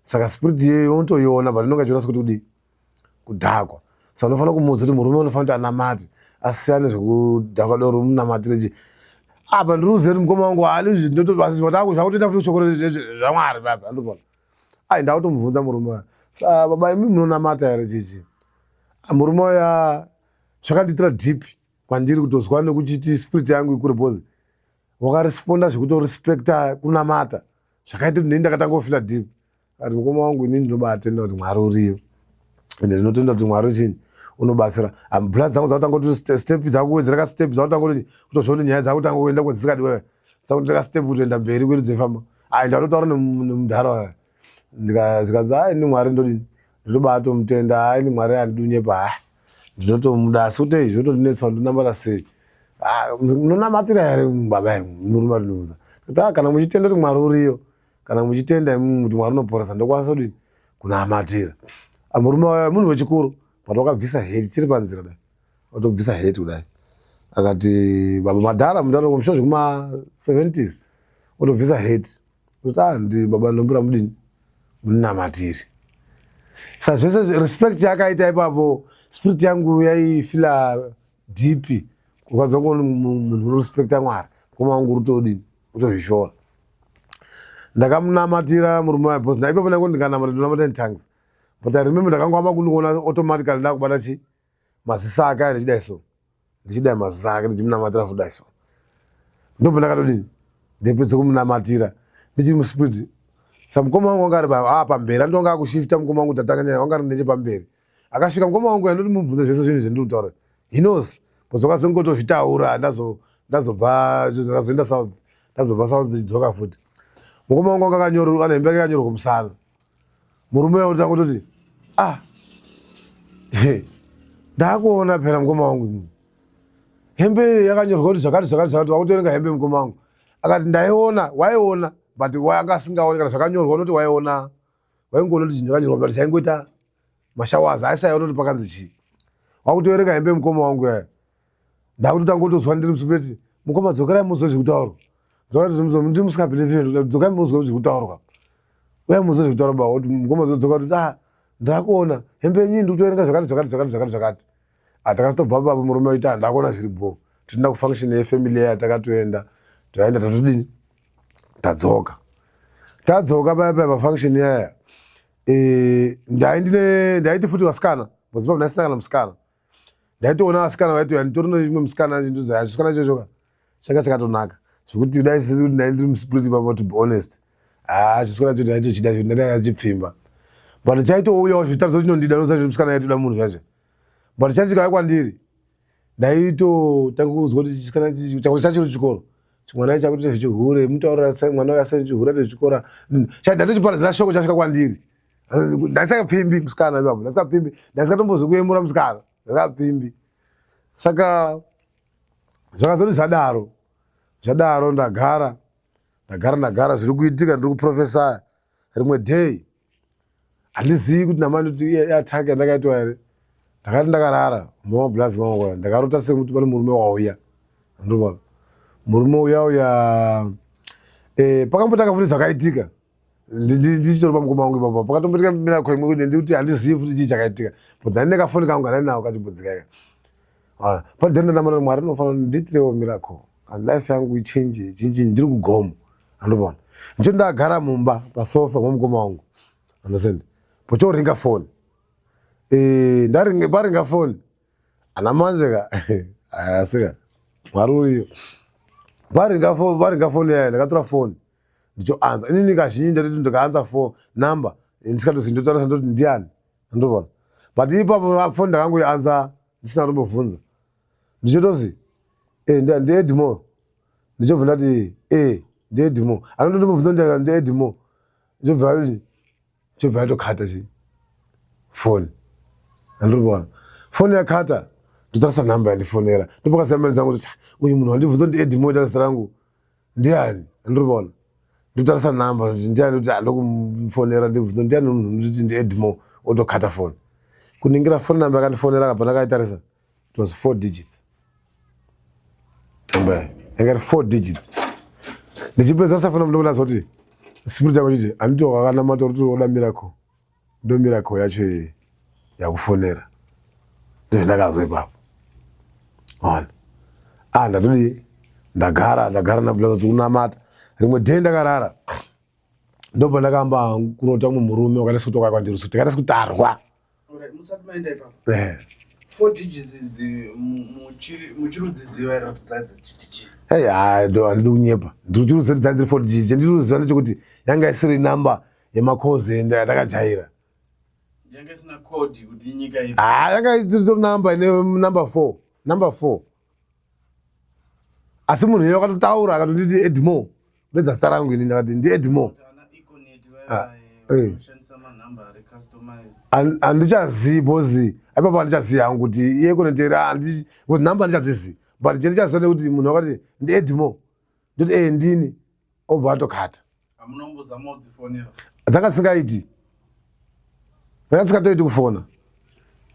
Saka spirit iyeyo unotoiona, but inonge achiona sekuti kudii kudhakwa. Saka unofanira kumuudza kuti murume unofanira kuti anamate asiyane zvekudhakwa doro, umunamatire chi. Apa ndiri kuziva kuti mukoma wangu zvakutoenda futi kushoko zvaMwari papa, andiripaona. Ai, ndakutomubvunza murume uya, sa baba imi munonamata here chichi? Murume uya zvakandiitira deep kwandiri kutozwa nekuchiti spirit yangu ikure, because wakaresponda zvekutorespekta kunamata, zvakaita kuti ndini ndakatanga kufila deep. Ati mukoma wangu, inini ndinobatenda kuti Mwari uriyo, ende ndinotenda kuti Mwari chini unobatsira. Bla dzangu dzakutanga kuti step dzakuwedzera ka step dzakutanga kuti kutozviona nyaya dzakutanga kuenda kwedzisikadiwewe. Saka ndika step kutoenda mberi kwedu dzeifamba. Ai ndatotaura nemudhara uya. Ndikazvikanzi ai ni Mwari ndodini? Ndotobatomutenda ai ni Mwari andidunyepa ha. Ndinotomuda asi kuti zvotondinetsa ndonamata sei? Ah, munonamatira here baba imi murume atindibvunza. Ndikati ah kana muchitenda kuti Mwari uriyo kana muchitenda imimi kuti Mwari unoporesa ndokwanisa kudini? Kunamatira. Ah, murume uya munhu wechikuru but wakabvisa heti tiri panzira dai. Watobvisa heti kudai. Akati baba madhara mudhara musho zvekuma 70s otobvisa heti. Kuti ah ndi baba ndombira mudini? Munamatiri. Sa zvese respect yakaita ipapo spirit yangu yaifila deep kurwadza kuona munhu unorespecta Mwari. Mukoma wangu uri todini? Utozvishora. Ndakamunamatira murume waye because naipapo ndango ndikanamata ndonamata in tongues. But I remember ndakangwamba kundiona automatically ndakubata chi maziso ake aya ndichidai so ndichidai maziso ake ndichimunamatira fudai so ndobva ndakatodini ndepedza kumunamatira ndichiri muspirit sa mukoma wangu wanga ari ah, pamberi andonga akushifta mukoma wangu tatanga nyaya wanga ari nechepamberi akasvika mukoma wangu yandoti mubvunze zvese zvinhu zvendiri kutaura he knows because wakazongotozvitaura ndazobva ndazoenda south ndazobva south ndichidzoka futi mukoma wangu wanga akanyorwa ane hembe yake yakanyorwa kumusana murume uya otanga kutoti ah ndakuona phela mukoma wangu imimi hembe yakanyorwa kuti zvakati zvakati zvakati wakutoerenga hembe mukoma wangu akati ndaiona waiona but wanga asingaoni kana zvakanyorwa unoti waiona waingoona kuti chinhu chakanyorwa but chaingoita mashawazi aisaiona kuti pakanzi chii wakutoerenga hembe mukoma wangu yaya ndakutotanga kutozwa ndiri musipireti mukoma dzokerai muzwe zviri kutaurwa dzokerai ndiri musikabhilivhi dzokai muzwe zviri kutaurwa uya muzwe zviri kutaurwa ba kuti mukoma zodzoka kuti ah ndakuona hembe yenyu ndiri kutoerenga zvakati zvakati zvakati zvakati zvakati ah takazotobva papo murume waita ah ndakuona zviri bho tinoenda kufunction yefamily yaya takatoenda taenda tatodini tadzoka tadzoka paya paya pafunction yaya eh, ndaiti futi vasikana because papo ndaisina kana musikana ndaitoona vasikana vaitouya nditori neimwe musikana ndindoziva chisikana ichocho ka changa chakatonaka zvekuti dai sisi kuti ndai ndiri muspirit ipapo to be honest haa chisikana cho ndaitochida cho ndandakachipfimba but chaitouyawo zvichitaridza kuti chinondida noziva kuti musikana yaitoda munhu zvacho but chati chikauya kwandiri ndaitotanga kuzwa kuti chisikana changu chachiri chikoro chimwana chakutoita zvechihure mutaurira mwana uyo asai chihure atochikora ndatochiparadzira shoko chasvika kwandiri ndasingapfimbi musikana ipapo ndasingapfimbi ndasingatombozwi kuyemura musikana ndasingapfimbi saka zvakazoti zvadaro zvadaro ndagara ndagara ndagara zviri kuitika ndiri kuprofesaya rimwe day handizivi kuti namandoti attack yandakaitwa here ndakati ndakarara mumba mablazi mangu ndakarota sekuti pane murume wauya andobona murume uya uya eh, pakambotanga futi zvakaitika ndichitori pamukoma wangu ipapo pakatomboitika miracle imwe kuti ndikuti handizivi futi chii chakaitika but ndani nekafoni kangu kandani nawo kachimbodzika ika padhenda ndamana mwari unofanira ndiitirewo miracle and life yangu ichinje chinji ndiri kugomo andobona ndicho ndagara mumba pasofa momukoma wangu understand pochoringa foni eh, ndaringa paringa foni ana manje ka asika mwari uriyo paringa foni yaya ndakatora foni ndichoanza inini kazhinji ndatoti ndikaanza fo number ndisikatozi ndotarisa ndoti ndiani andobona but ipapo foni ndakangoianza ndisina kutombobvunza ndichotozi eh, ndiedmo ndichobva ndati e ndiedmo anondotombobvunza ndiedmo ndichobva chobva yatokata chi foni andiri kuona foni yakata ndotarisa nhamba yandifonera ndopakasiyana dzangu kuti uyu munhu wandibvunza kuti edmo tarisa rangu ndiani andiri kuona ndotarisa nhamba ndiani kuti andokumufonera ndibvunza ndiani munhu nditi ndiedmo otokata foni kuningira foni namba yakandifonera akabva ndakaitarisa it was four digits namba yanga iri four digits ndichipedza safona ndoona zoti spirit yangu chiti handiti wakanamata kuti unoda miracle ndo miracle yacho iyi yakufonera ndozvandakazwa ipapo ona ah ndatodii ndagara ndagara nablaza tikunamata rimwe day ndakarara ndobva ndakamba kurota mumwe murume wakaita sekuti wakaiwa ndirusu tikaita sekutarwa musati maenda ipapo eh. four digits idzi muchirudziziva here kuti dzai dzichiti chii hey handidi kunyepa ndirichiruziva kuti dzai dziri four digits chandiriruziva ndechekuti yanga isiri number yemakozi ende yatakajaira yanga isina code kuti inyika ipi ah yanga itori number ine number four number four. Asi munhu iye akatotaura akatonditi Edmore, kudedza zita rangu ini ndakati ndiEdmore. Ah, eh. Handichazivi because ipapo handichazivi hangu kuti iye konetera because number handichadzizivi, but chendichaziva ndekuti munhu akati ndiEdmore, ndoti e ndini, obva atokata. Dzanga dzisingaiti, dzanga dzisingatoiti kufona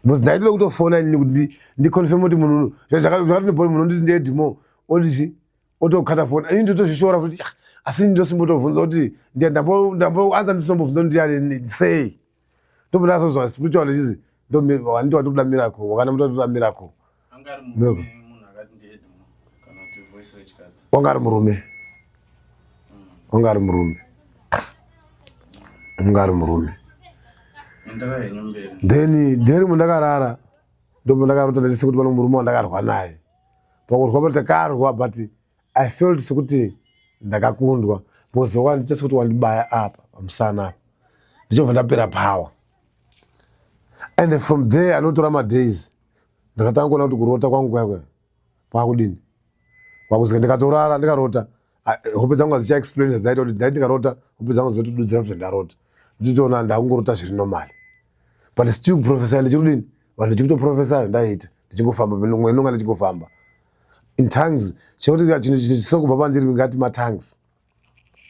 because ndaitode kutofona inini kuti ndiconfirm kuti munhu zvakatondibhori munhu onditi ndiEdmore, oti otokata foni. Ini ndotozvishora futi, ah, asi ndosimbotobvunza kuti ndamboanza ndisimbobvunza kuti ndiyani sei, ndombona asozwa spiritual ndichizi ndowandiwa tokuda miracle, wakana mutoda miracle. Wanga ari murume, wanga ari murume, wanga ari murume. Then then mundakarara ndopo ndakarota ndachisi kuti pane murume wandakarwa naye. Pakurwa pa takarwa, but I felt sekuti ndakakundwa because wandiita sekuti wandibaya apa pamusana apa, ndichobva ndapera power. And from there anotora madays ndakatanga kuona kuti kurota kwangu kwakwe kwakudini, kwakuzika. Ndikatorara ndikarota, hope dzangu hadzichaexplain zvadzaita kuti ndai ndikarota hope dzangu dzinotodudzira kuti zvandarota, ndichitoona ndakungorota zviri normal, but still kuprofesa ndichikudini, vanhu ndichikutoprofesayo ndaiita ndichingofamba mwenonga ndichingofamba in tongues. Chekuti chinhu chisina kubva pandiri ngati matongues,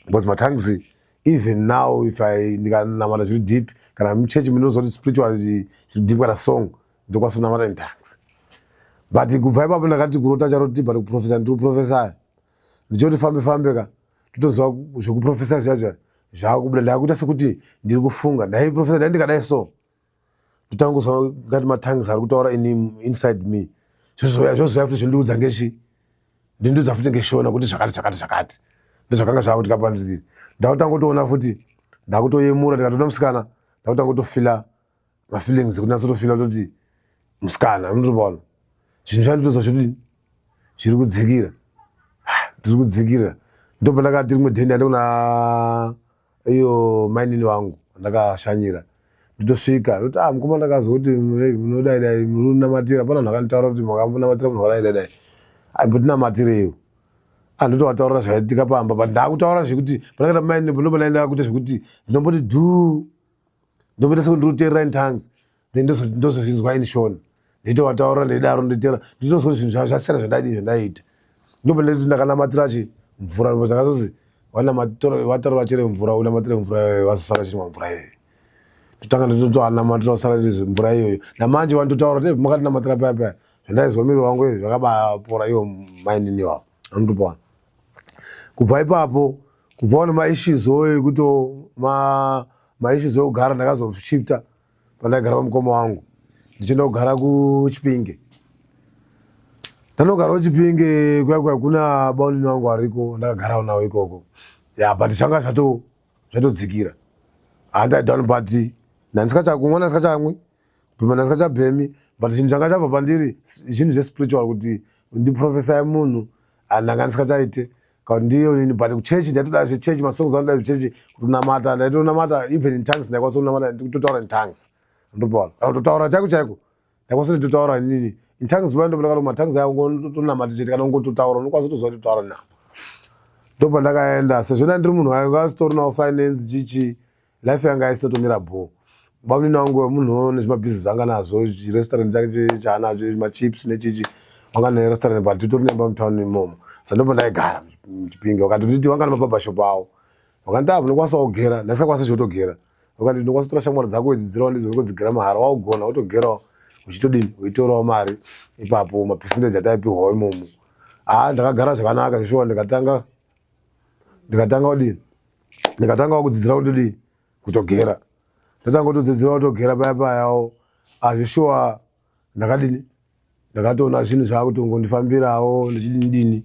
because matongues even now if I ndikanamata zviri deep kana muchechi munozwa kuti spiritual zviri deep kana song, ndokwanisa kunamata in tongues. But kubva ipapo ndakati kurota charoti, but kuprofesa ndiri kuprofesaya, ndichoti fambe fambe ka, totoziva zvekuprofesa zviya zviya zvaakubuda. Ndakuita sekuti ndiri kufunga ndaiprofesa, ndai ndikadai so ndotanga kuzwa ngati matongues ari kutaura inside me, zvozouya zvozouya futi zvondiudza ngechi ndindiudza futi ngeshona kuti zvakati zvakati zvakati. Ndozvakanga zvakutika pandiri. Ndakutanga kutoona futi ndakutoyemura, ndikatoona musikana, ndakutanga kutofila mafeelings ekuti natsotofila kutoti musikana unotopaona zvinhu zvanditozwa zviri zviri kudzikira, ndiri kudzikira. Ndobva ndakati rimwe day ndaenda kuna iyo mainini vangu ndakashanyira, ndotosvika ndoti, "Ah, mukoma, ndakazwa kuti munodai dai muri kunamatira pana vanhu vakanditaura kuti makambonamatira munhu wakadai dai dai, aimbotinamatireiwo." Andotovataurira zvaitika pamba, but ndakutaura zvekuti pandakaita mainini ndobva ndaenda kuita zvekuti ndinomboti dhuu, ndomboita sekuti ndiri kuteerera in tongues, then ndozozvinzwa in Shona. Ndeitovataurira ndeidaro, ndeiteera, ndinozwa kuti zvinhu zvasiyana zvandaidii zvandaiita. Ndobva ndaiti ndakanamatira chi mvura, ndakazozi vataura vachere mvura, unamatire mvura iyoyo, vazosara vachinwa mvura iyoyo. Totanga ndotoanamatira usara mvura iyoyo. Namanje vandotaura kuti makatinamatira paya paya, zvandaizwa miri wangu izvi zvakabapora. Iwo mainini wavo anotopaona kubva ipapo, kubvawo nemaissues oyo ekuti maissues ekugara. Ndakazoshifta pandaigara pamukoma wangu ndichienda kugara kuChipinge. Ndanogara kuChipinge kuya kuya kuna baunini wangu ariko, ndakagarawo nawo ikoko ya, but zvanga zvatodzikira handai down, but nandisikachakumwa, ndandisingachamwi, kubhema ndandisingachabhemi, but chinhu changa chabva pandiri zvinhu zvespiritual kuti ndiprofesai munhu handanga ndisikachaite kana ndiyo nini. But kuchechi ndaitoda zvechechi, masongs anoda zvechechi, kutonamata ndaitonamata even in tongues, ndaikwanisa kunamata ndikutotaura in tongues, ndopaona kana kutotaura chaiko chaiko ndakwanisa kutotaura inini in tongues paya. Ndopandakati matongues ayo ungotonamata chete kana ungototaura unokwanisa kutoziva kuti totaura navo. Ndobva ndakaenda sezvo ndandiri munhu wainge asitorinawo finance chichi, life yanga aisitotomira bho. Bamunini wangu munhu nezvimabhizinesi anga nazvo, chirestaurant chake chaanacho, machips nechichi, wanga nerestaurant, but titori nemba mutauni imomo. Saka ndobva ndaigara muChipinge, vakatonditi vanga nemabhabhashop avo, vakanditi, "Ah, unokwanisa kugera." Ndasingakwanisi zvekutogera. Vakati, "Ndokwanisa kutora shamwari dzako idzi dzirawo ndidzo mahara, waugona wotogerawo uchitodini, uchitorawo mari ipapo mapercentage ataipihwawo imomo." Haa, ndakagara zvakanaka zveshuwa. Ndikatanga kudini, ndikatanga kudzidzira kutodii, kutogera. Ndatanga kutodzidzira kutogera paya payawo azvishuwa. Ndakadini, ndakatoona zvinhu zvakutongondifambirawo ndichidini dini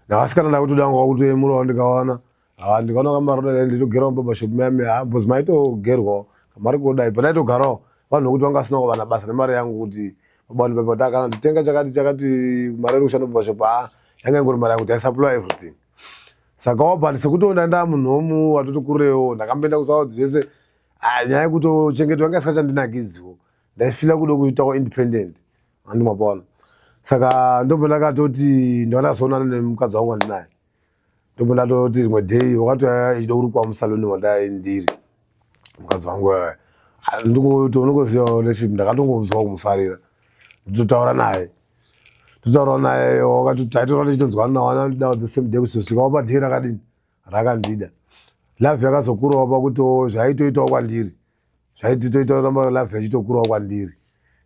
navasikana ndakutoda kutoyemurawo. Ndikaona, ha, ndikaona kamari nditogerawo mubabashop mayami, ha, because maitogerwawo kamari kodai pandaitogarawo vanhu vekuti vanga vasina kuvana basa nemari yangu kuti babani papa kana nditenga chakati chakati, mari iri kushanda mubabashop, ha, yanga ingori mari yangu, taisupply everything. Saka wabva sekutoona ndaa munhu watoti kurewo, ndakamboenda kuSouth zvese, nyaya yekutochengetwa yanga isingachandinakidziwo. Ndaifila kuda kuitawo independent, andimwapaona. Saka ndombo ndakatoti ndakatozoonana nemukadzi wangu wandinaye, ndombo ndatoti rimwe day wakatouya ichida kurukwa musaloni wandai ndiri mukadzi wangu. Ndikuti unongoziva relationship, ndakatongonzwa kumufarira, ndototaura naye, totaura naye, wakati taitora tichitonzwana nawo, anandida the same day kuzosvikawo padhei rakadini rakandida. Love yakazokurawo pakuti zvaitoitawo kwandiri, zvaititoita ramba love yachitokurawo kwandiri,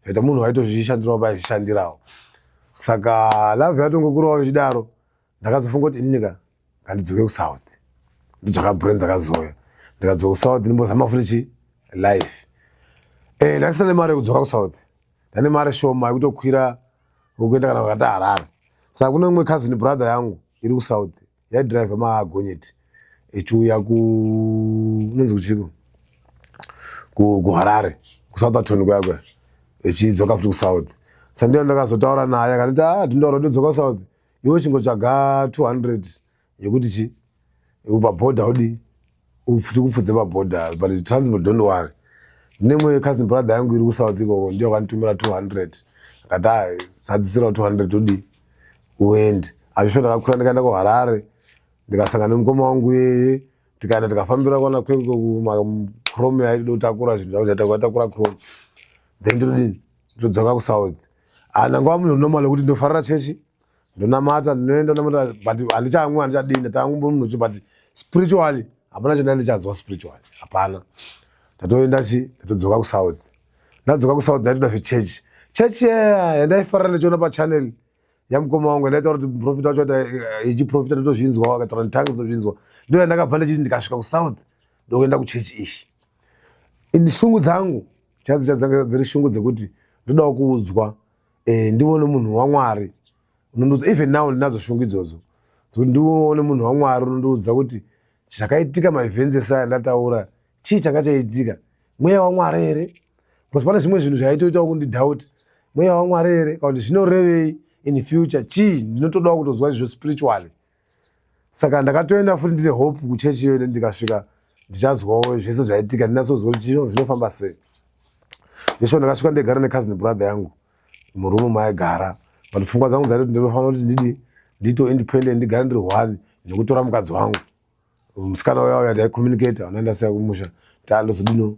zvaita munhu waitozvishandirawo paizvishandirawo. Saka love yatongokurawo ichidaro, ndakazofunga kuti ininika ngandidzoke kuSouth, ndidzoka brain dzakazouya, ndikadzoka kuSouth ndimbozama futi chi life. Ndandisina nemari yekudzoka kuSouth, ndane mari shoma yekutokwira wekuenda kana vakati Harare. Saka kune umwe cousin brother yangu iri kuSouth, yaidhiraivha magonyeti ichiuya ku unonzi kuchiko kuHarare, kuSoutherton kuya kuya, ichidzoka futi kuSouth. Saka ndiyo ndakazotaura naye, akanditi, "Ah, ndindaura ndodzoka kuSouth, iwe chingotsvaga 200 yekuti chi pabhodha udi tikupfudze pabhodha, but transport don't worry." Nemwe cousin brother yangu iri kuSouth ikoko, ndiyo akanditumira 200, akati, "Ah, zadzisirawo 200 udi uende." Azvisho ndakakwira ndikaenda kuHarare, ndikasangana nemukoma wangu iyeye, tikaenda tikafambira kwana Kwekwe kuchrome yaida kutakura zvinhu zvako, zvatakura chrome, then ndotodini, ndotodzoka kuSouth. Ndangova munhu normal wekuti ndofarira chechi, ndonamata, ndinoenda namata, but handichamwi, handichadini, ndatangu munhu, but spiritually hapana chandai ndichanzwa, spiritually hapana. Ndatoenda chi ndatodzoka kuSouth. Ndadzoka kuSouth, ndaitoda zvechechi, chechi yandaifarira ndichiona pachannel yamukoma wangu, yandaitaura kuti muprofita wacho ichiprofita, ndotozvinzwa, akataura netongues ndozvinzwa. Ndo yandakabva ndichiti ndikasvika kuSouth ndokuenda kuchechi iyi. Ini shungu dzangu chadzi dzanga dziri shungu dzekuti ndodawo kuudzwa, ndione munhu waMwari unondiudza. Even now ndinadzo shungu idzodzo dzekuti ndione munhu waMwari unondiudza kuti zvakaitika, maevents ese aya ndataura, chii changa chaitika, mweya waMwari here? Because pane zvimwe zvinhu zvaitoitawo kundidoubt, mweya waMwari here kana kuti zvinorevei in future, chii, ndinotodawo kutonzwa izvo spiritually. Saka ndakatoenda futi ndine hope kuchechi iyoyo, ndikasvika ndichazwawo zvese zvaitika, ndinatsozwa kuti zvinofamba sei zvesho. Ndakasvika ndigara necousin brother yangu murume maaigara, but pfungwa dzangu dzaiti ndinofanira kuti ndidi ndito independent, ndigare ndiri one nekutora mukadzi wangu, musikana uya uya taicommunicate, unaenda kumusha, tandozodino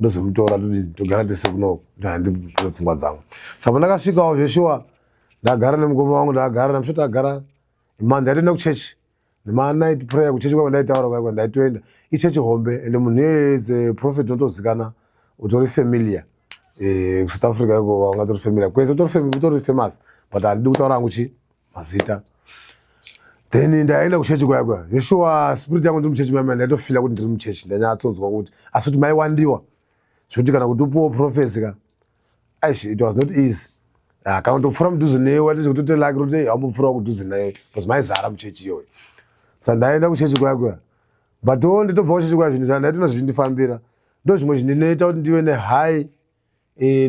ndozomutora, todini, togara tese kunoko, handipane pfungwa dzangu. Saka pandakasvikawo zveshuwa ndagara nemukoma wangu, ndagara namusho, tagara manda, ndaitoenda kuchechi nemanight prayer kuchechi kwako ndaitaura kwako, ndaitoenda ichechi hombe, ende munhu iyeye is a prophet unotozikana, utori familiar kuSouth Africa iko, wangatori familiar kwese, utori famous, but handidi kutaura hangu chi mazita. Then ndaenda kuchechi kwaya kwaya, zveshuwa spirit yangu ndiri muchechi maya, ndaitofeela kuti ndiri muchechi, ndanyatsonzwa kuti, asi kuti maiwandiwa zvekuti kana kuti upiwo prophecy ka, aish, it was not easy. Ah, kana kutopfuura mudhuze newe watizvekutote laki kuti haumbopfuurawo kudhuze naye because maizara muchechi iyoyo. Saka ndaenda kuchechi kwaya kuya, but o nditobva kuchechi kwaya, zvinhu zvandaitona zvichindifambira, ndo zvimwe zvindinoita kuti ndive nehigh,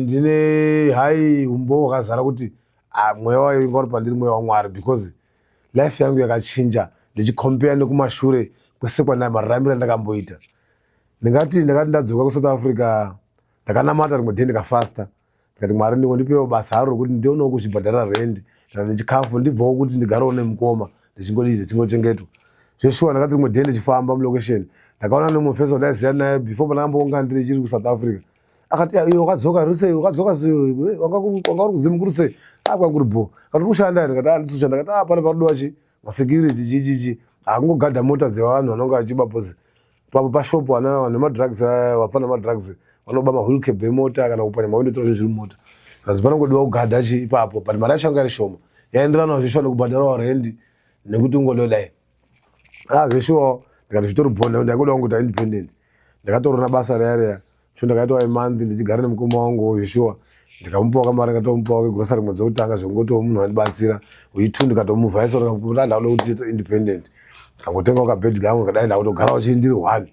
ndine high umbo hwakazara kuti, ah, mweya wayo inga uri pandiri, mweya waMwari, because life yangu yakachinja ndichicompare nekumashure kwese kwandai mararamiro andakamboita. Ndingati ndakati ndadzoka kuSouth Africa, ndakanamata rimwe day, ndikafasta, ndikati, "Mwari, ndingondipewo basa haro rekuti ndionewo kuzvibhadhara rent kana nechikafu, ndibvawo kuti ndigarewo nemukoma, ndichingodii, ndichingochengetwa." Zveshuwa ndakati rimwe day ndichifamba mulocation, ndakaona nemufesa wandaiziva naye before pandakambonga ndiri chiri kuSouth Africa, akati, "Iwe wakadzoka rusei, wakadzoka sei, wanga uri kuzimu kuri sei?" "Ah, kwanga kuri bho." Akati, "Uri kushanda here?" Ndikati, "Ah, ndisi kushanda." Akati, "Ah, pane parodiwa chi masecurity chichichi, hakungogadha mota dzevanhu vanonga vachiba bhozi papo pashopu, vana vanhu vemadrugs, vapfana madrugs vanoba mawheelcab emota kana kupwanya mawindo, tora zvinhu zviri mumota. Kazi panongodiwa kugadha chi ipapo." But mari yacho yanga iri shoma, yaenderanawo zveshuwa nekubhadharawo rendi nekuti ungododai. Ah, zveshuwa ndikati zvitori bho, ndaingoda kungoita independent. Ndakatorona basa riya riya cho, ndakaitawo imonth ndichigara nemukoma wangu. Zveshuwa ndikamupawo kamari, ndikatomupawo kegrocery mwedzi wekutanga, zvekungotiwo munhu andibatsira uitu, ndikatomuvhaisa kuti ndakuda kuti independent. Ndikangotengawo kabhedhi kangu, ndikadai ndakutogarawo chii ndiri one,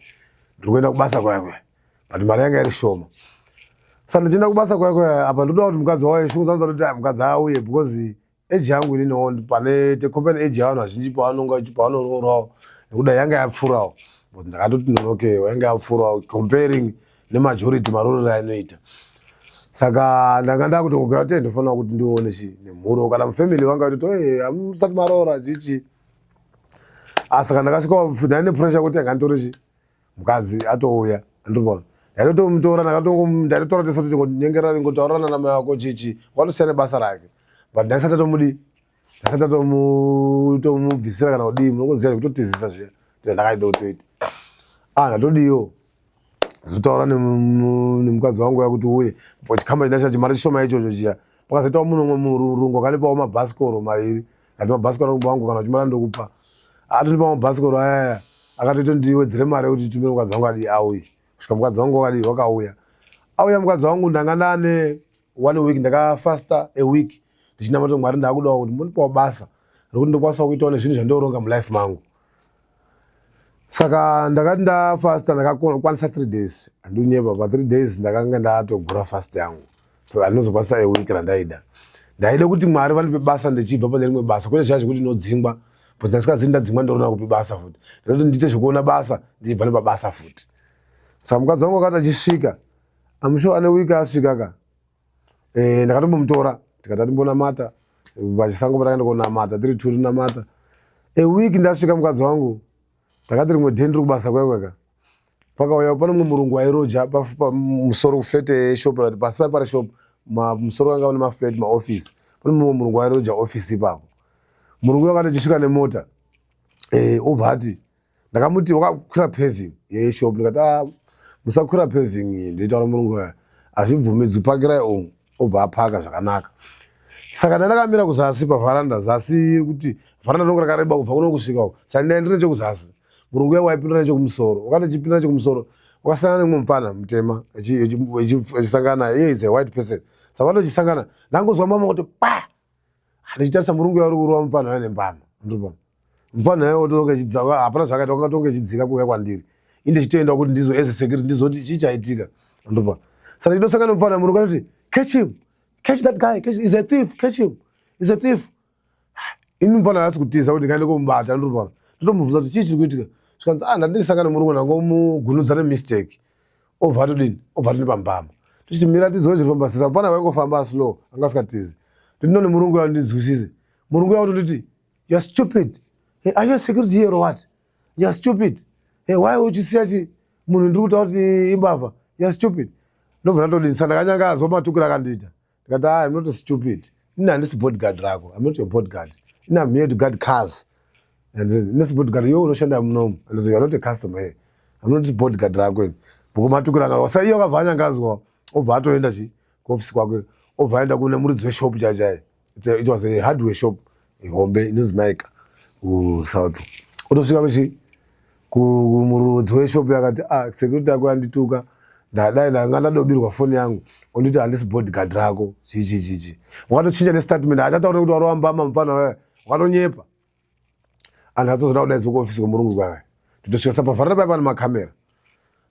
ndiri kuenda kubasa kwaya kuya, but mari yanga iri shoma. Saka ndichienda kubasa kwaya kuya, apa ndoda kuti mukadzi wayo, shungu dzangu dzanoti mukadzi auye, because age yangu ininiwo pane tecompare age yavanhu vazhinji pavanonga pavanororawo, nekuda yanga yapfuurawo, because ndakatoti nonokewo, yanga yapfuurawo comparing nemajority marorero ainoita. Saka ndanga ndakutongogara kuti ndofanira kuti ndione chi nemhuro kana mufamily vanga kuti oye hamusati maroora chichi. Ah, saka ndakasvika ndaine pressure kuti anganditore chi mukadzi atouya andipona. Ndaitotomutora ndakatongo ndaitotora tese kuti ngonyengerera ngotaurana namai vako chichi wanosiyana nebasa rake. But ndaisati atomudi ndasati atomubvisira kana kudii munongoziva zvekutotizisa zviya ndakaida kutoita. Ah, ndatodiwo zotaura nemukadzi wangu uya kuti uye chikamba china chacho mari chishoma ichocho chiya pakazoitawo munhu umwe murungu akanipawo mabhasikoro maviri kati mabhasikoro akumba wangu kana uchimara ndokupa atonipa mabhasikoro ayaya akatoita ndiwedzere mari yekuti tumire mukadzi wangu adii auye kusvika mukadzi wangu wakadii wakauya auya mukadzi wangu ndanga ndane one week ndakafasta a week ndichinamata Mwari ndakudawo kuti mbondipawo basa rekuti ndokwanisawo kuitawo nezvinhu zvandoronga mulife mangu saka ndakati ndafasta ndakakwanisa 3 days handinyepa pa 3 days ndakanga ndatogura fast yangu andinozokwanisa a week randaida ndaida kuti Mwari vandipe basa ndichibva pane rimwe basa kwete zviya zvekuti ndinodzingwa but ndasikazivi ndadzingwa ndorona kupi basa futi ndinoti ndiite zvekuona basa ndichibva nepabasa futi saka mukadzi wangu akati achisvika I'm sure ane week asvika ka eh, ndakatombomutora tikati atimbonamata pachisango patakaenda konamata tiri two tonamata a week ndasvika mukadzi wangu takati rimwe day ndiri kubasa kwekweka pakauya pane mumwe murungu airoja pamusoro kuflat yeshop pasi pai pari shop musoro wanga une maflat maoffice pane mumwe murungu airoja office ipapo murungu wakati achisvika nemota eh, obva ati ndakamuti wakakwira paving yeshop ndikati ah, musakwira paving iyi ndoitaura murungu aya hazvibvumidzwi pakirai umu obva apaka zvakanaka saka ndandakamira kuzasi pavharanda zasi kuti vharanda rinonge rakareba kubva kuno kusvika uko saka ndaendera nechekuzasi murungu uya waipindura nechekumusoro wakati achipindura nechekumusoro wakasangana nemumwe mupfana mutema achisangana iye is a white person saka vatochisangana ndangozwa mama kuti pa ndichitarisa murungu yauri kurova mupfanha uya nembama ndibona mupfanha uya otonge chidzaka hapana zvakaita wanga tonge chidzika kuuya kwandiri ini ndichitoenda kuti ndizo as a security ndizoti chii chaitika ndibona saka ndidosangana nemupfanha murungu anoti catch him catch that guy catch, is a thief catch him is a thief ini mupfanha haasi kutiza kuti ndikaende komubata ndibona ndotomubvunza kuti chii chiri kuitika zvikanzi ah ndandisangana nemurungu ndangomugunudza nemistake obva atodini obva atonipa mbama tichiti mira tidzore chirifamba sesa mfana waingofamba slow anga asikatizi ndinone murungu yawo ndinzwisise murungu yawo tonditi you are stupid hey, are you a security here or what you are stupid hey, why uchisiya chi munhu ndiri kutaura kuti imbavha you are stupid ndobva ndatodini sa ndakanyangadzwa matukiro akandiita ndikati ah, I'm not stupid ini handisi bodyguard rako I'm not your bodyguard ini I'm here to guard cars ndisi bodyguard iwe unoshanda munomu and so you are not a customer here I'm not bodyguard rako ini matukiro anga sa iye wakabva anyangadzwa obva atoenda chi kuofisi kwake obva aenda kune muridzi weshop chaichai it was a hardware shop hombe inonzi Mike kuSouth otosvika kuchi kumurudzi weshop yakati ah security yako yandituka ndadai ndanga ndadobirwa foni yangu onditi handisi bodyguard rako chichi chichi wakatochinja nestatement achataura kuti warova mbama mufana wewe wakatonyepa anhu atozoda kudaidzwa kuofisi kwemurungu kwake nditosvika sapavharira paya pane makamera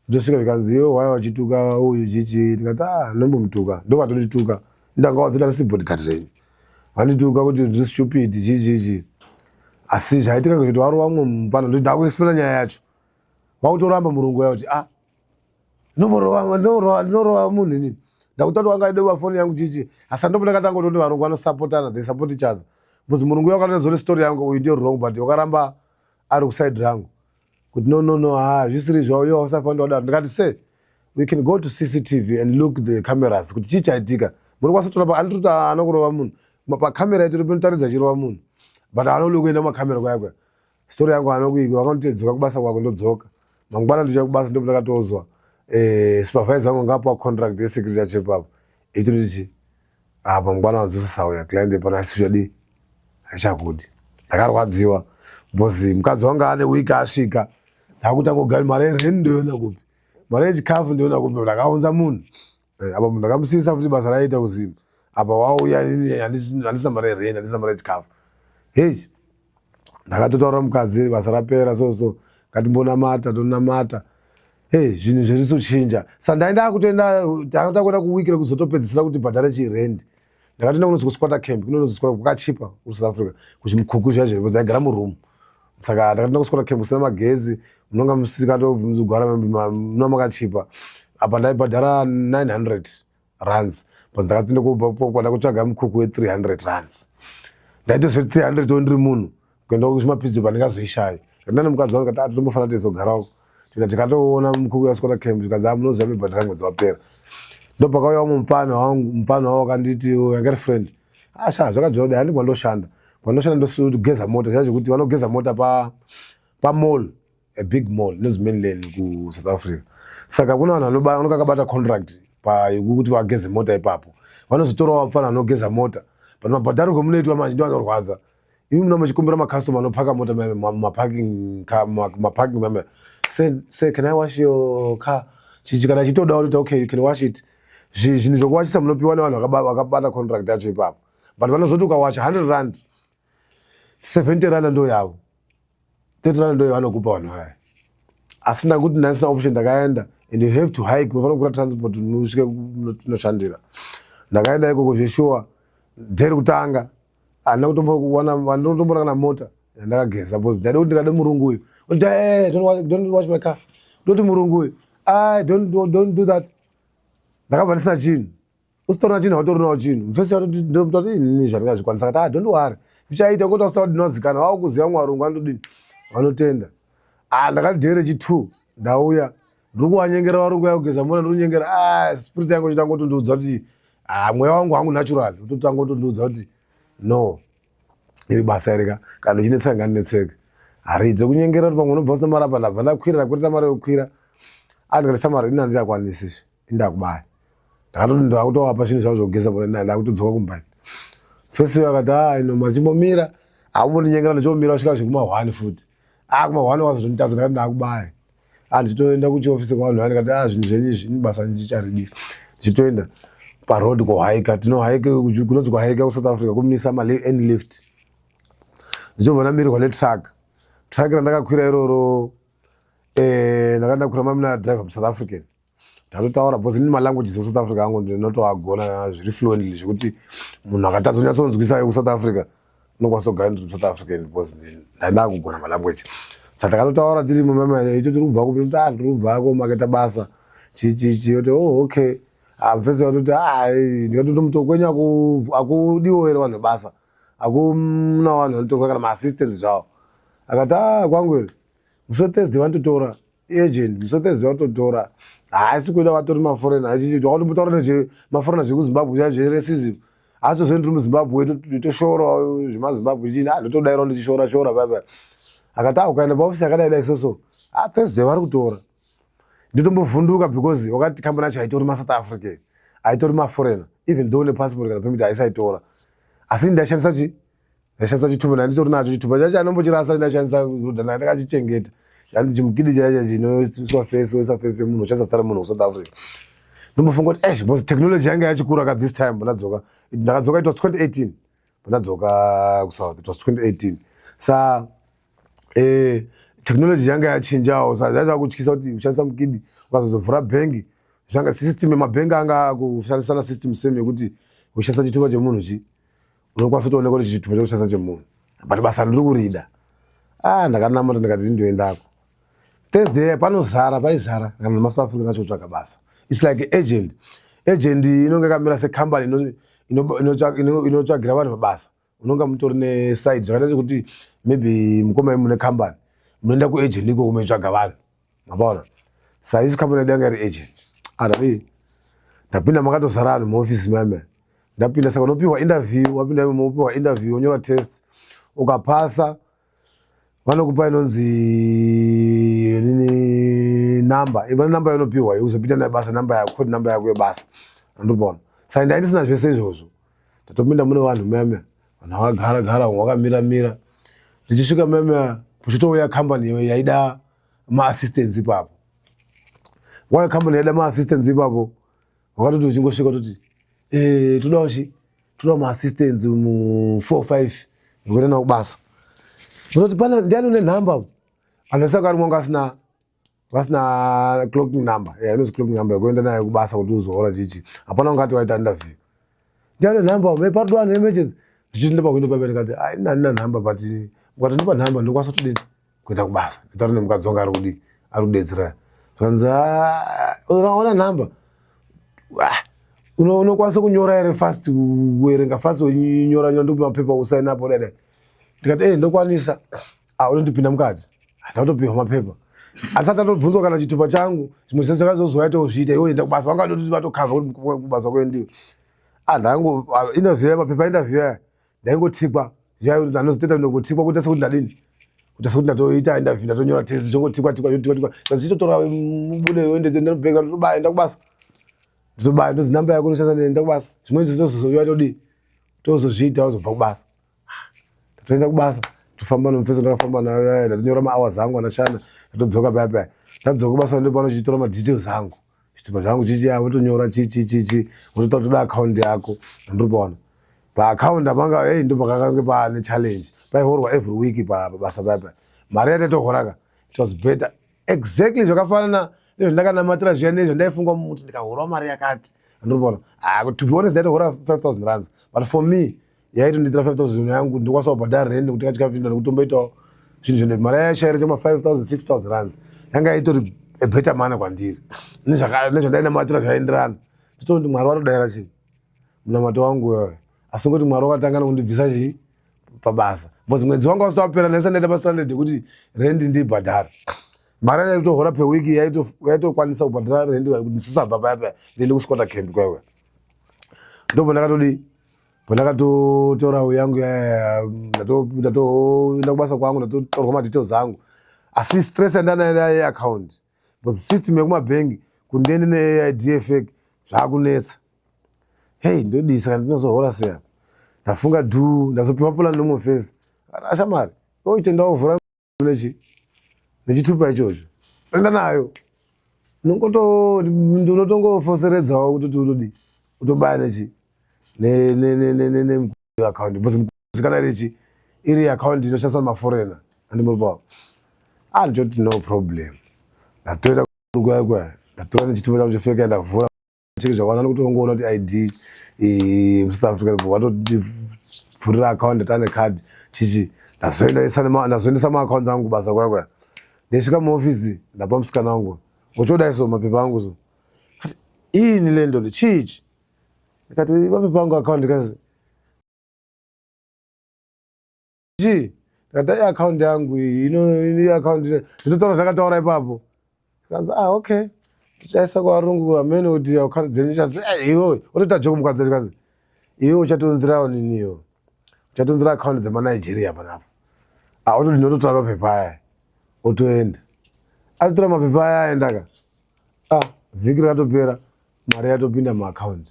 ndosvika zvikanzi iwe waya wachituka uyu chichi ndikati ah ndombomutuka ndovatondituka ndanga wadzoti andisi bodyguard renyu vandituka kuti ndiri stupid chichichi asi zvaitika ngekuti warova mumwe mupfana ndoti ndakuexplaina nyaya yacho vakutoramba murungu uya kuti ah ndinorova munhu inini ndakutati wanga aidova foni yangu chichi asi andopo ndakatanga kutoti varungu vanosapotana they support each other because murungu uya wakatozori story yangu uyu ndiyo wrong but wakaramba ari kuside rangu kuti no no no ha zvisiri zvavo iwe usafanira kudaro ndikati se we can go to CCTV and look the cameras kuti chii chaitika munokwanisa kutora anditoti anokurova munhu pakamera itori pinotaridza chirova munhu but anodi kuenda mumakamera kwaya kwaya story yangu anokuikira wakandotedzoka kubasa kwako ndodzoka mangwana ndichauya kubasa ndipo ndakatozwa eh, supervisor wangu ngapuwa contract yesecurity yacho ipapo ichitoti apa mangwana wanzosasauya client pano asi uchadii hachakudi ndakarwadziwa because mukadzi wangu ane week asvika ndakutanga kugara mari yereni ndoiona kupi mari yechikafu ndoiona kupi ndakaunza munhu eh, apa munhu ndakamusiyisa futi basa raiita kuzimba apa wauya inini handisina mari yereni handisina mari yechikafu hei ndakatotaura mukadzi basa rapera so so ngatimbonamata tonamata hey zvinhu zverisochinja sa ndaenda kutoenda takaita kuenda kuwiki rekuzotopedzisira kuti bhadhare chirendi ndakatoenda kunonzi kusquatter camp kunonzi squatter kwakachipa kuSouth Africa kuchimukuku zviya zviripo ndaigara muroom saka ndakatoenda kusquatter camp kusina magezi munonga musikatobvumidzi kugara muna makachipa apa ndaibhadhara 900 rands But ndakati ndokubva kutsvaga mukuku we300 rands. Ndaitoziva kuti 300 o ndiri munhu kuenda kuchimapizzo pandingazoishayi. Ndandina nemukadzi wangu kati atombofana tizogarawo. Tika tikatoona mukuku yaswera camp tikanzi munoziva mibhadhara mwedzi wapera. Ndopakauya umwe mupfana wangu, mupfana wangu akanditi yanga iri friend. Asha zvakabvira kudai handi kwandoshanda. Kwandoshanda ndosugeza mota zviya zvekuti vanogeza mota pa pa mall, a big mall inonzi Mainland ku South Africa. Saka kuna vanhu vanonga vakabata contract pa yekuti vageze mota ipapo. Vanozotorawo vapfana vanogeza mota. But mabhadharo munoitwa manje ndo anorwadza. Imi muna muchikumbira macustomer anopaka mota maparking maparking mama. Say, "Can I wash your car?" Chichi kana chitoda kuti, "Okay, you can wash it." Zvinhu zvokuwachisa munopiwa nevanhu vakabata contract yacho ipapo. But vanozoti ukawacha 100 rand, 70 rand ndo yavo. 30 rand ndo yavanokupa vanhu vaya. Asi ndakuti ndasina option, ndakaenda and you have to hike, munofanira kukwira transport musvike kunoshandira. Ndakaenda ikoko zveshuwa, day rekutanga handina kutombowana, handina kana mota yandakageza because ndaida kuti ndikade murungu uyu oti, "Hey, don't wash my car." Ndoti murungu uyu, "Ai, don't do that." Ndakabva ndisina chinhu, usitorina chinhu hautorinawo chinhu. Mufesi watoti inini zvandingazvikwanisa kati, "Ah, don't worry, zvichaita." Kota usina kuti ndinozikana vakuziva mwarungu anotodini, vanotenda. Ah, ndakati day rechi2 ndauya, ndiri kuwanyengera varungu yakugeza mota, ndiri kunyengera. Ah, spirit yangu ichitanga kutondiudza kuti, ah, mweya wangu hangu natural utotanga kutondiudza kuti no, iri basa irika kana ndichinetseka ngandinetseke, haridze kunyengera kuti pamwe unobva usina mari apa. Ndabva ndakwira, ndakwirita mari yokukwira. Ah, ndikati shamari ini handichakwanisi izvi, indakubaya. Ndakatoti ndakutovapa zvinhu zvavo zvokugeza mota, ndakutodzoka kumbani. Fesi uyo akati, "Ah, ino machimbomira." Akumbondinyengera, ndichomira kusvika zvekuma1 futi. Ah, kuma1 wazozonditadza. Ndakati ndakubaya. Ah, ndichitoenda kuchiofisi kwavanhu vaya, ndikati, "Ah, zvinhu zvenyu izvi, ini basa ndicharidii." Ndichitoenda paroad kuhaika, tinohaika, kunonzi kuhaika kuSouth Africa kumisa maend lift. Ndichobva ndamirirwa netruck. Truck randakakwira iroro, ndakanga ndakwira mamina driver muSouth African. Ndatotaura because ini malanguages ekuSouth Africa angu ndinotoagona zviri fluently, zvekuti munhu akatadza kunyatsonzwisa ekuSouth Africa unokwanisa kugara ndiri South African because ndaida kugona malanguage. Saka takatotaura tiri mumama icho, tiri kubva kupi? Ah, ndiri kubva komaketa basa, chichichi. Oti, "Oh, okay." Ah, mufesi watoti, "Ah, ndikatotomuto kwenyu akudiwo here vanhu basa, akuna vanhu vanotorwa kana maassistants zvavo?" Akati, "Ah, kwangu here musi weThursday vanototora agent, musi weThursday vatotora, haasi kuda vatori maforeigner." Achichi wakatombotaura nezvemaforeigner zvekuZimbabwe zviya zveracism, asi tozoi ndiri muZimbabwe toshora zvemaZimbabwe chini. Ah, ndotodairawo ndichishora shora papa. Akati, "Ah, ukaenda paofisi yakadai dai soso, ah, Thursday vari kutora." Ndotombovhunduka because wakati kambani yacho haitori maSouth African, haitori maforeigner, even though nepassport kana permit haisaitora. Asi ndashandisa chi ndashandisa chitupa, ndanditori nacho chitupa chacho, anombochirasa, ndashandisa, ndakachichengeta chimukidi chaicho chinoiswa face, woisa face yemunhu, uchasisa zita remunhu kuSouth Africa. Ndombofunga kuti esh, because technology yanga yachikura ka this time pandadzoka. Ndakadzoka, it was 2018 pandadzoka kuSouth, it was 2018. Sa technology yanga yachinjawo, sa zvaita kutyisa kuti ushandisa mukidi ukazozovhura bhengi, zvanga system yemabhengi anga kushandisana system same yekuti ushandisa chitupa chemunhu chi unokwanisa kutooneka kuti chitupa chekushandisa chemunhu. But basa ndiri kurida. Ah, ndakanamata, ndikati ndoendako Thursday, panozara, paizara kana nemaSouth African acho kutsvaga basa. It's like agent. Agent inonge yakamira secompany inotsvagira vanhu mabasa. Unonga mutori neside, zvakaita sekuti maybe mukoma mune company, munoenda kuagent ikoko muchitsvaga vanhu, mapaona? Saisi company yedu yanga iri agent. Adadi ndapinda, makatozara vanhu muofisi mame. Ndapinda, saka unopiwa interview. Wapinda imomo, upiwa interview, wonyora test, ukapasa vanokupa inonzi nini, namba. Pane namba inopiwa uzopinda nayo basa, namba yako, code namba yako yebasa, andopona. Saka ndai ndisina zvese izvozvo. Ndatopinda mune vanhu meme, vanhu vakagara gara, vamwe vakamira mira. Ndichisvika meme, kuchitouya kambani yaida maassistants ipapo. Wauya kambani yaida maassistants ipapo, wakatoti uchingosvika toti, "Todawo chi todawo maassistants mu 4 5 ndikuenda nawo kubasa." Ndototi, "Pana ndiani une nhamba?" Vanhu vese vakari mwanga vasina clocking number. Yeah, inozi clocking number yekuenda nayo kubasa kuti uzoora chichi. Hapana ungati waita interview. "Ndiani nhamba me parudo vanhu emergency?" Ndichiti pahwindo paipa, ndikati, "Ai, ina handina nhamba, but mukatondipa nhamba ndokwanisa kutodini kuenda kubasa, nditaura nemukadzi wangu ari kudii, ari kudetsera." Zvanzi, "Unaona nhamba?" Ah, Unokwanisa kunyora here fast, kuverenga fast, wenyora nyora, ndokupa mapepa usaina apo dai dai. Ndikati eh, ndokwanisa. Ah, unotipinda mukati. Ndatopiwa mapepa. Handisati ndatobvunzwa kana chitupa changu, zvimwe zvese zvakazozouya tozviita. Iwe enda kubasa, vanga vatoti vatokavha kuti kubasa kuendiwe. Ah, ndango interview, mapepa interview aya ndaingotikwa zviya, ndanozotoita ndongotikwa kuita sekuti ndadini, kuita sekuti ndatoita interview, ndatonyora test, zvongotikwa tikwa tikwa tikwa, ndazichitotora mubude uende ndobheka, ndotobaya, enda kubasa, ndotobaya, ndozi namba yako unoshandisa, nenda kubasa. Zvimweni zvozozouya todii, tozozviita wazobva kubasa. Ndatoenda kubasa, tofamba nomufeso, ndakafamba nayo yaya, ndatonyora mahours angu andashanda, ndatodzoka paya paya. Ndadzoka kubasa, ndopano chitora madetails angu, zvitupa zvangu, chichi ya, wotonyora chichi chichi, wototaura toda account yako. Ndiri paona paaccount apanga, ei, ndo pakakange paane challenge. Paihorwa every week pabasa paya paya. Mari yataitohoraka, it was better, exactly zvakafanana nezvandakanamatira zviya, nezvandaifunga kuti ndikahorwa mari yakati. Ndiri paona, ah, to be honest, ndaitohora 5000 rands, but for me yaitondiitira 5000 yangu, ndokwanisa kubhadhara rent, nekutenga chikafu, nekutomboitawo zvinhu zvende. Mari yaishaira chema 5000 6000 rands yanga itori a better money kwandiri. Nezvandainamatira zvaenderana. Nditoti Mwari watodaira chinhu munamato wangu iyoyo, asi ngoti Mwari wakatanga nekundibvisa chii pabasa, because mwedzi wanga usati wapera ndaisa ndaita pastandard yekuti rendi ndibhadhara. Mari yaitohora per week yaitokwanisa kubhadhara rendi kuti ndisisabva paya paya ndiende kusquatter camp kwaiwe. Ndopo ndakatodii, pandakatotora yangu, ndatoenda kubasa kwangu, ndatotorwa madetails angu, asi stress yandanayo yeaccount, because system yekumabhengi kuti ndiende neID fake zvakunetsa. Hei, ndodii saka? Ndinozohora sei apa? Ndafunga dhu, ndazopiwa plan nomufesi, ashamari oitenda wovhura nechi nechitupa ichocho, enda nayo, unotongofoseredzawo kutoti utodi utobaya nechi neaccount, because kana richi iri account inoshandiswa nemaforeigner andimuripawo. Ah, nditoti no problem. Ndatoenda kuya kuya, ndatora nechitupa changu chefake, ndavhura chiri zvakwana nekuti ungoona kuti ID muSouth Africa, watotivhurira account, tane card chichi. Ndazoendesa maaccounts angu kubasa kwaya kwaya. Ndisvika muofisi, ndapa musikana wangu, uchodai so mapepa angu so, ati ini lendo chichi, ndikati mapepa angu account, ndikazi chi, ndikati ai account yangu iyi ino ino account, nditotaura zvakataura ipapo. Kanzi ah, okay, tichaisa kuvarungu amene kuti account dzenyu chazi iwe otoita joke mukadzi, kanzi iwe uchatonzirawo niniyo, uchatonzira account dzemaNigeria panapa. Ah, ototi ndinototora mapepa aya, otoenda, atotora mapepa aya, aendaka. Ah, vhiki rakatopera, mari yatopinda muaccount.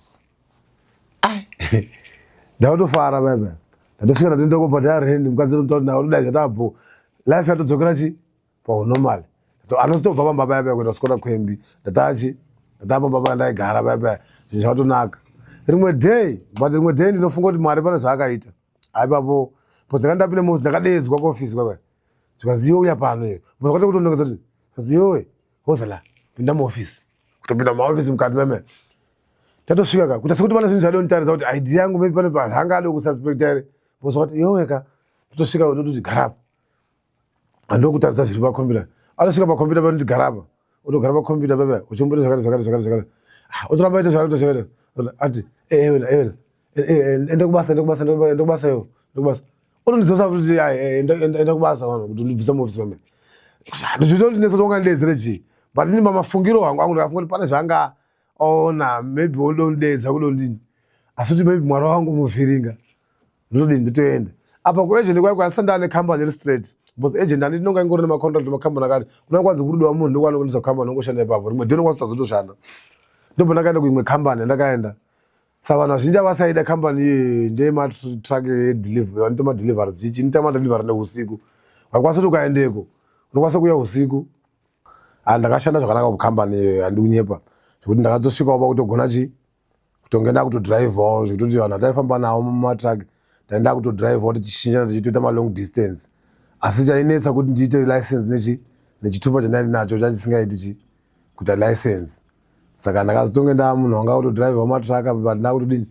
Ndakatofara baba, ndatosvika, ndatoenda kobhadhara rent. Mukadzi totaura naye, otodai zvatabho, life yatodzokera chi paunormal. Anositobva pamba paya paya kuenda kuswera kwembi, ndatachi ndatapa pamba ndaigara paya paya, zvinhu zvakatonaka. Rimwe day, but rimwe day ndinofunga kuti Mwari pane zvaakaita aipapo, because ndanga ndapinda muofisi, ndakadeedzwa kuofisi kwakwa, zvikanzi iwe uya pano iyo, because kwate kutonongedza kuti zvikanzi iwewe hozala pinda muofisi. Kutopinda mumaofisi mukati meme, tatosvika ka, kuita sekuti pane zvinhu zvadonitaridza kuti ID yangu maybe pane pazvanga ade kususpecta here, because wakati iwewe ka, totosvika, tototi gara apa, handokutaridza zviri pakombiyuta. Atosvika pakombiyuta panoti gara apa, otogara pakombiyuta pepe, uchimboita zvakati zvakati zvakati zvakati. Ah, otoramba ita zvakati zvakati, ati ewena ewena, ende kubasa, ende kubasa, ende kubasa iwo, ende kubasa. Otondidzosa kuti enda kubasa vanhu kuti ndibvisa muofisi pamene. Ndichitoita kuti ndinetsa kuti wangandidedzere chii, but ini pamafungiro angu ndakafunga kuti pane zvanga aona, maybe wodondideedza kudondini, asi kuti maybe Mwari wangu muvhiringa. Ndotodini? Nditoenda apa kuagent kwai kwasati ndane company iri straight, because agent handiti inonga ingori nemacontract makambani akati kuna kwanzi kurudiwa munhu ndokwanokundisa kambani, ongoshanda ipapo, rimwe day unokwanisa kuzotoshanda. Ndobva ndakaenda kuimwe kambani yandakaenda, sa vanhu vazhinji avasaida kambani iyoyo, ndeyematruck edelivery, vanoita madelivery chichi, inoita madelivery neusiku. Wakwanisa kuti ukaendeko unokwanisa kuuya usiku. Ah, ndakashanda zvakanaka kukambani iyoyo, handi kunyepa, zvekuti ndakazosvikawo pakutogona chi kutonge ndakutodhiraivhawo, zvekutoti vanhu vataifamba navo mumatruck ndaenda kutodhiraivhawo, tichishinjana tichitoita malong distance. Asi chainetsa kuti ndiite license nechi nechitupa chandai nacho chandisingaiti chi kuita license. Saka ndakazotonge ndaa munhu wanga kutodhiraivhawo matruck, but ndakutodini,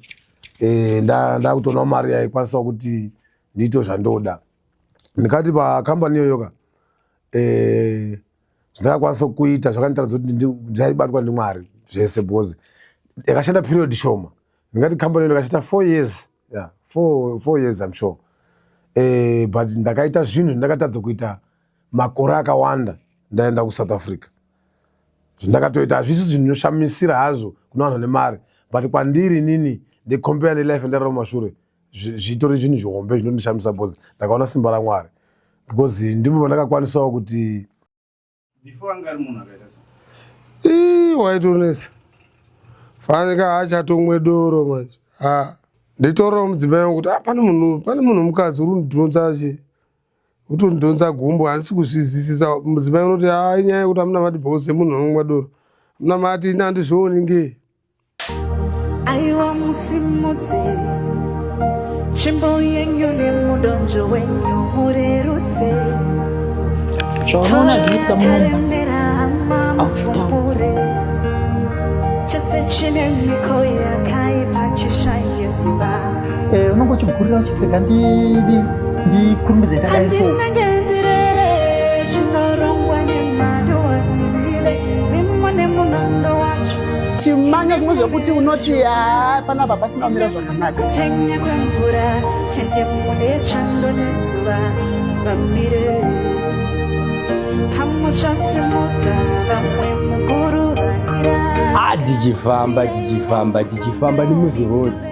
ndakutoonawo mari yaikwanisawo kuti ndiite zvandoda. Ndikati pakambani iyoyoka, zvandakakwanisa kuita zvakanditaridza kuti ndaibatwa ndiMwari zvese, because Yakashanda period shoma. Ndingati company ndakashanda 4 years. Yeah, 4 years I'm sure. But ndakaita zvinhu zvandakatadza kuita makore akawanda ndaenda kuSouth Africa. Zvandakatoita hazvisi zvinhu zvinoshamisira hazvo kuna vanhu vane mari, but kwandiri inini ndicompare nelife yandararama mumashure, zvitori zvinhu zvihombe zvinondishamisa because ndakaona simba raMwari, because ndipo pandakakwanisawo kuti Before anga ari munhu akaita sei? Ii, waitonetsa fanika achatomwe doro manje. Ha, nditorawo mudzimai wangu kuti, "Ah, pane munhu mukadzi uri kundidhonza chi kutondidhonza gumbo, handisi kuzvizwisisa." Mudzimai unoti, "Ha, inyaya yekuti hamuna mati bhose munhu anomwa doro, hamuna mati ini handizvioni ngei." Aiwa, musimudze tsvimbo yenyu nemudonzvo wenyu, murerutse. Zvaunoona zvinoitika mumba Karemera hama, mufumure chese chine miko yakaipa chishaye simba. Unonge uchigurira uchiti rega ndidi ndikurumidze ndadai so. Handinenge ndirere chinorongwa nemadozive mimo nemunondo wacho. Chimanya zvimwe zvekuti unoti, "Ha, panapa pasina kumira zvakanaka." Kupenya kwemvura ende mune chando nezuva vamire pamuchasimudza vamwe mukuruvatira. Ah, tichifamba, tichifamba, tichifamba nemuziroad,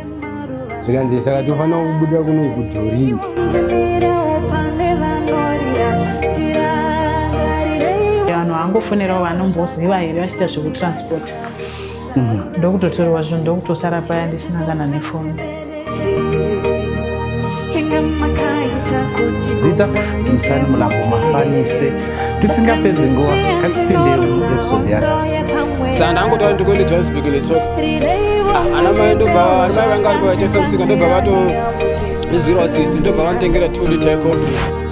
zvikanzi saka tofanira kubuda kuno kudhorini. Ndimirewo pane vanorira, ndirangarirei. Vanhu vangofonerawo vanomboziva here vachiita zvekutransport, ndokutotorwa zvinhu, ndokutosara paya ndisina kana nefoni. Inga makaita kuti Zita Dumisani Mulambo Mafanise. Tisingapedzi nguva, ngatipinde muepisode yanhasi. Saka ndangotaura ndikuende Johannesburg netsoka. Ah, ana mai ndobva, ana mai vanga varipo vaitengesa musika, ndobva vatondizwirawo tsitsi, ndobva vanditengera 2 liter yecold drink.